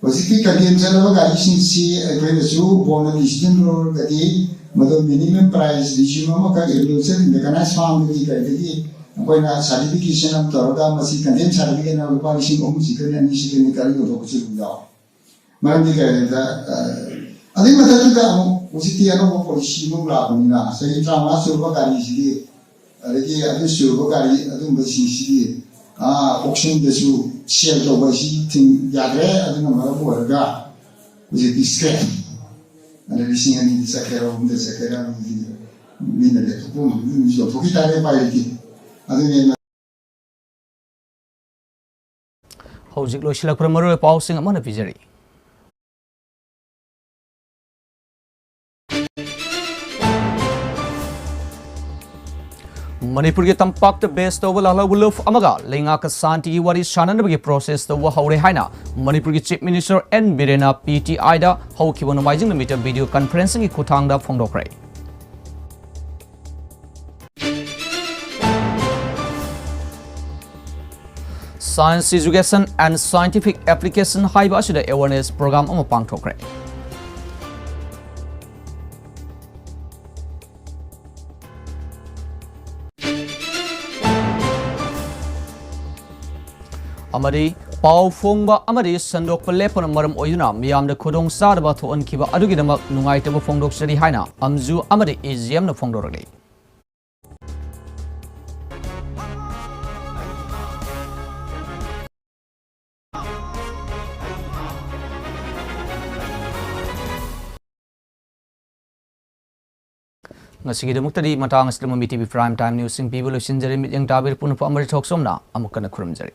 ꯍꯧꯖꯤꯛꯀꯤ ꯀꯟꯗꯦꯝ ꯆꯠꯂꯕ ꯒꯥꯔꯤꯁꯤꯡꯁꯤ ꯑꯩꯈꯣꯏꯅꯁꯨ ꯕꯣꯔꯗꯅ ꯗꯤꯁꯤꯖꯟ ꯂꯧꯔꯒꯗꯤ ꯃꯗꯨ ꯃꯤꯅꯤꯃꯝ ꯄ꯭ꯔꯥꯏꯁ ꯔꯤꯖ꯭ꯌꯨꯝ ꯑꯃꯈꯛ ꯑꯦꯒ꯭ꯔꯤꯀꯜꯆꯔ ꯃꯦꯀꯥꯅꯥꯏꯖ ꯐꯥꯔꯝꯗꯒꯤ ꯀꯔꯤꯗꯒꯤ ꯑꯩꯈꯣꯏꯅ ꯁꯥꯔꯇꯤꯐꯤꯀꯦꯁꯟ ꯑꯃ ꯇꯧꯔꯒ ꯃꯁꯤ ꯀꯟꯗꯦꯝ ꯁꯥꯔꯇꯤꯐꯤꯀꯦꯠ ꯑꯃ ꯂꯨꯄꯥ ꯂꯤꯁꯤꯡ ꯑꯍꯨꯝ ꯆꯤꯡꯈꯠꯅꯤ, ꯑꯅꯤ ꯆꯤꯡꯈꯠꯅꯤ ꯀꯔꯤ ꯌꯣꯟꯊꯣꯛꯄꯁꯨ ꯑꯗꯨꯝ ꯌꯥꯎꯏ꯫ ꯃꯔꯝꯗꯤ ꯀꯔꯤꯒꯤꯗ, ꯑ, ꯑꯗꯨꯒꯤ ꯃꯊꯛꯇꯨꯗ ꯑꯃꯨꯛ ꯍꯧꯖꯤꯛꯇꯤ ꯑꯅꯧꯕ ꯄꯣꯂꯤꯁꯤ ꯑꯃꯨꯛ ꯂꯥꯛꯄꯅꯤꯅ ꯆꯍꯤ ꯇꯔꯥꯃꯉꯥ ꯁꯨꯔꯕ ꯒꯥꯔꯤꯁꯤꯗꯤ, ꯑꯗꯒꯤ ꯑꯗꯨ ꯁꯨꯔꯕ ꯒꯥꯔꯤ ꯑꯗꯨꯝꯕꯁꯤꯡꯁꯤꯗꯤ, ꯑ, ꯑꯣꯛꯁꯟꯗꯁꯨ ꯁꯦꯜ ꯇꯧꯕ ꯑꯁꯤ ꯊꯤꯡ ꯌꯥꯗ꯭ꯔꯦ꯫ ꯑꯗꯨꯅ ꯃꯔꯝ ꯑꯣꯏꯔꯒ ꯍꯧꯖꯤꯛꯇꯤ ꯁ꯭ꯀ꯭ꯔꯦꯞ, ꯑꯗ ꯂꯤꯁꯤꯡ ꯑꯅꯤꯗ ꯆꯠꯀꯦꯔꯥ, ꯑꯍꯨꯝꯗ ꯆꯠꯀꯦꯔꯥ, ꯑꯗꯨꯗꯤ ꯃꯤꯅ ꯂꯦꯞꯊꯣꯛꯄ ꯉꯝꯕꯗꯨ ꯑꯗꯨꯝ ꯌꯣꯟꯊꯣꯛꯈꯤ ꯇꯥꯔꯦ, ꯎꯄꯥꯏ ꯂꯩꯇꯦ꯫ ꯑꯗꯨꯅꯦ ꯍꯧꯖꯤꯛ ꯂꯣꯏꯁꯤꯜꯂꯛꯄꯗ ꯃꯔꯨꯑꯣꯏꯕ ꯄꯥꯎꯁꯤꯡ ꯑꯃꯅ ꯄꯤꯖꯔꯤ꯫ ꯃꯅꯤꯄꯨꯔꯒꯤ ꯇꯝꯄꯥꯛꯇ ꯕꯦꯁ ꯇꯧꯕ ꯂꯥꯜꯍꯧꯕ ꯂꯨꯞ ꯑꯃꯒ ꯂꯩꯉꯥꯛꯀ ꯁꯥꯟꯇꯤꯒꯤ ꯋꯥꯔꯤ ꯁꯥꯟꯅꯅꯕꯒꯤ ꯄ꯭ꯔꯣꯁꯦꯁ ꯇꯧꯕ ꯍꯧꯔꯦ ꯍꯥꯏꯅ ꯃꯅꯤꯄꯨꯔꯒꯤ ꯆꯤꯐ ꯃꯤꯅꯤꯁꯇꯔ ꯑꯦꯟ ꯕꯤꯔꯦꯟꯅ ꯄꯤ ꯇꯤ ꯑꯥꯏꯗ ꯍꯧꯈꯤꯕ ꯅꯣꯡꯃꯥꯏꯖꯤꯡ ꯅꯨꯃꯤꯠꯇ ꯚꯤꯗꯤꯑꯣ ꯀꯟꯐꯔꯦꯟꯁꯤꯡꯒꯤ ꯈꯨꯠꯊꯥꯡꯗ ꯐꯣꯡꯗꯣꯛꯈ꯭ꯔꯦ꯫ Science Education and Scientific Application ꯍꯥꯏꯕ ꯑꯁꯤꯗ ꯑꯦꯋꯥꯔꯅꯦꯁ ꯄ꯭ꯔꯣꯒ꯭ꯔꯥꯝ ꯑꯃ ꯄꯥꯡꯊꯣꯛꯈ꯭ꯔꯦ꯫ ꯑꯃꯗꯤ ꯄꯥꯎ ꯐꯣꯡꯕ ꯑꯃꯗꯤ ꯁꯟꯗꯣꯛꯄ ꯂꯦꯞꯄꯅ ꯃꯔꯝ ꯑꯣꯏꯗꯨꯅ ꯃꯤꯌꯥꯝꯗ ꯈꯨꯗꯣꯡ ꯆꯥꯗꯕ ꯊꯣꯛꯍꯟꯈꯤꯕ ꯑꯗꯨꯒꯤꯗꯃꯛ ꯅꯨꯡꯉꯥꯏꯇꯕ ꯐꯣꯡꯗꯣꯛꯆꯔꯤ ꯍꯥꯏꯅ ꯑꯝꯖꯨ ꯑꯃꯗꯤ ꯑꯦ ꯖꯤ ꯑꯦꯝꯅ ꯐꯣꯡꯗꯣꯔꯛꯂꯤ꯫ ꯉꯁꯤꯒꯤꯗꯃꯛꯇꯗꯤ ꯃꯇꯥꯡ ꯑꯁꯤꯗ ꯃꯃꯤ ꯇꯤꯚꯤ Prime Time Newsꯁꯤꯡ ꯄꯤꯕ ꯂꯣꯏꯁꯤꯟꯖꯔꯦ꯫ ꯃꯤꯠꯌꯦꯡ ꯇꯥꯕꯤꯔ ꯄꯨꯟꯅ ꯐꯝꯕꯗ ꯊꯣꯛꯁꯣꯝꯅ ꯑꯃꯨꯛ ꯍꯟꯅ ꯈꯨꯔꯨꯝꯖꯔꯤ꯫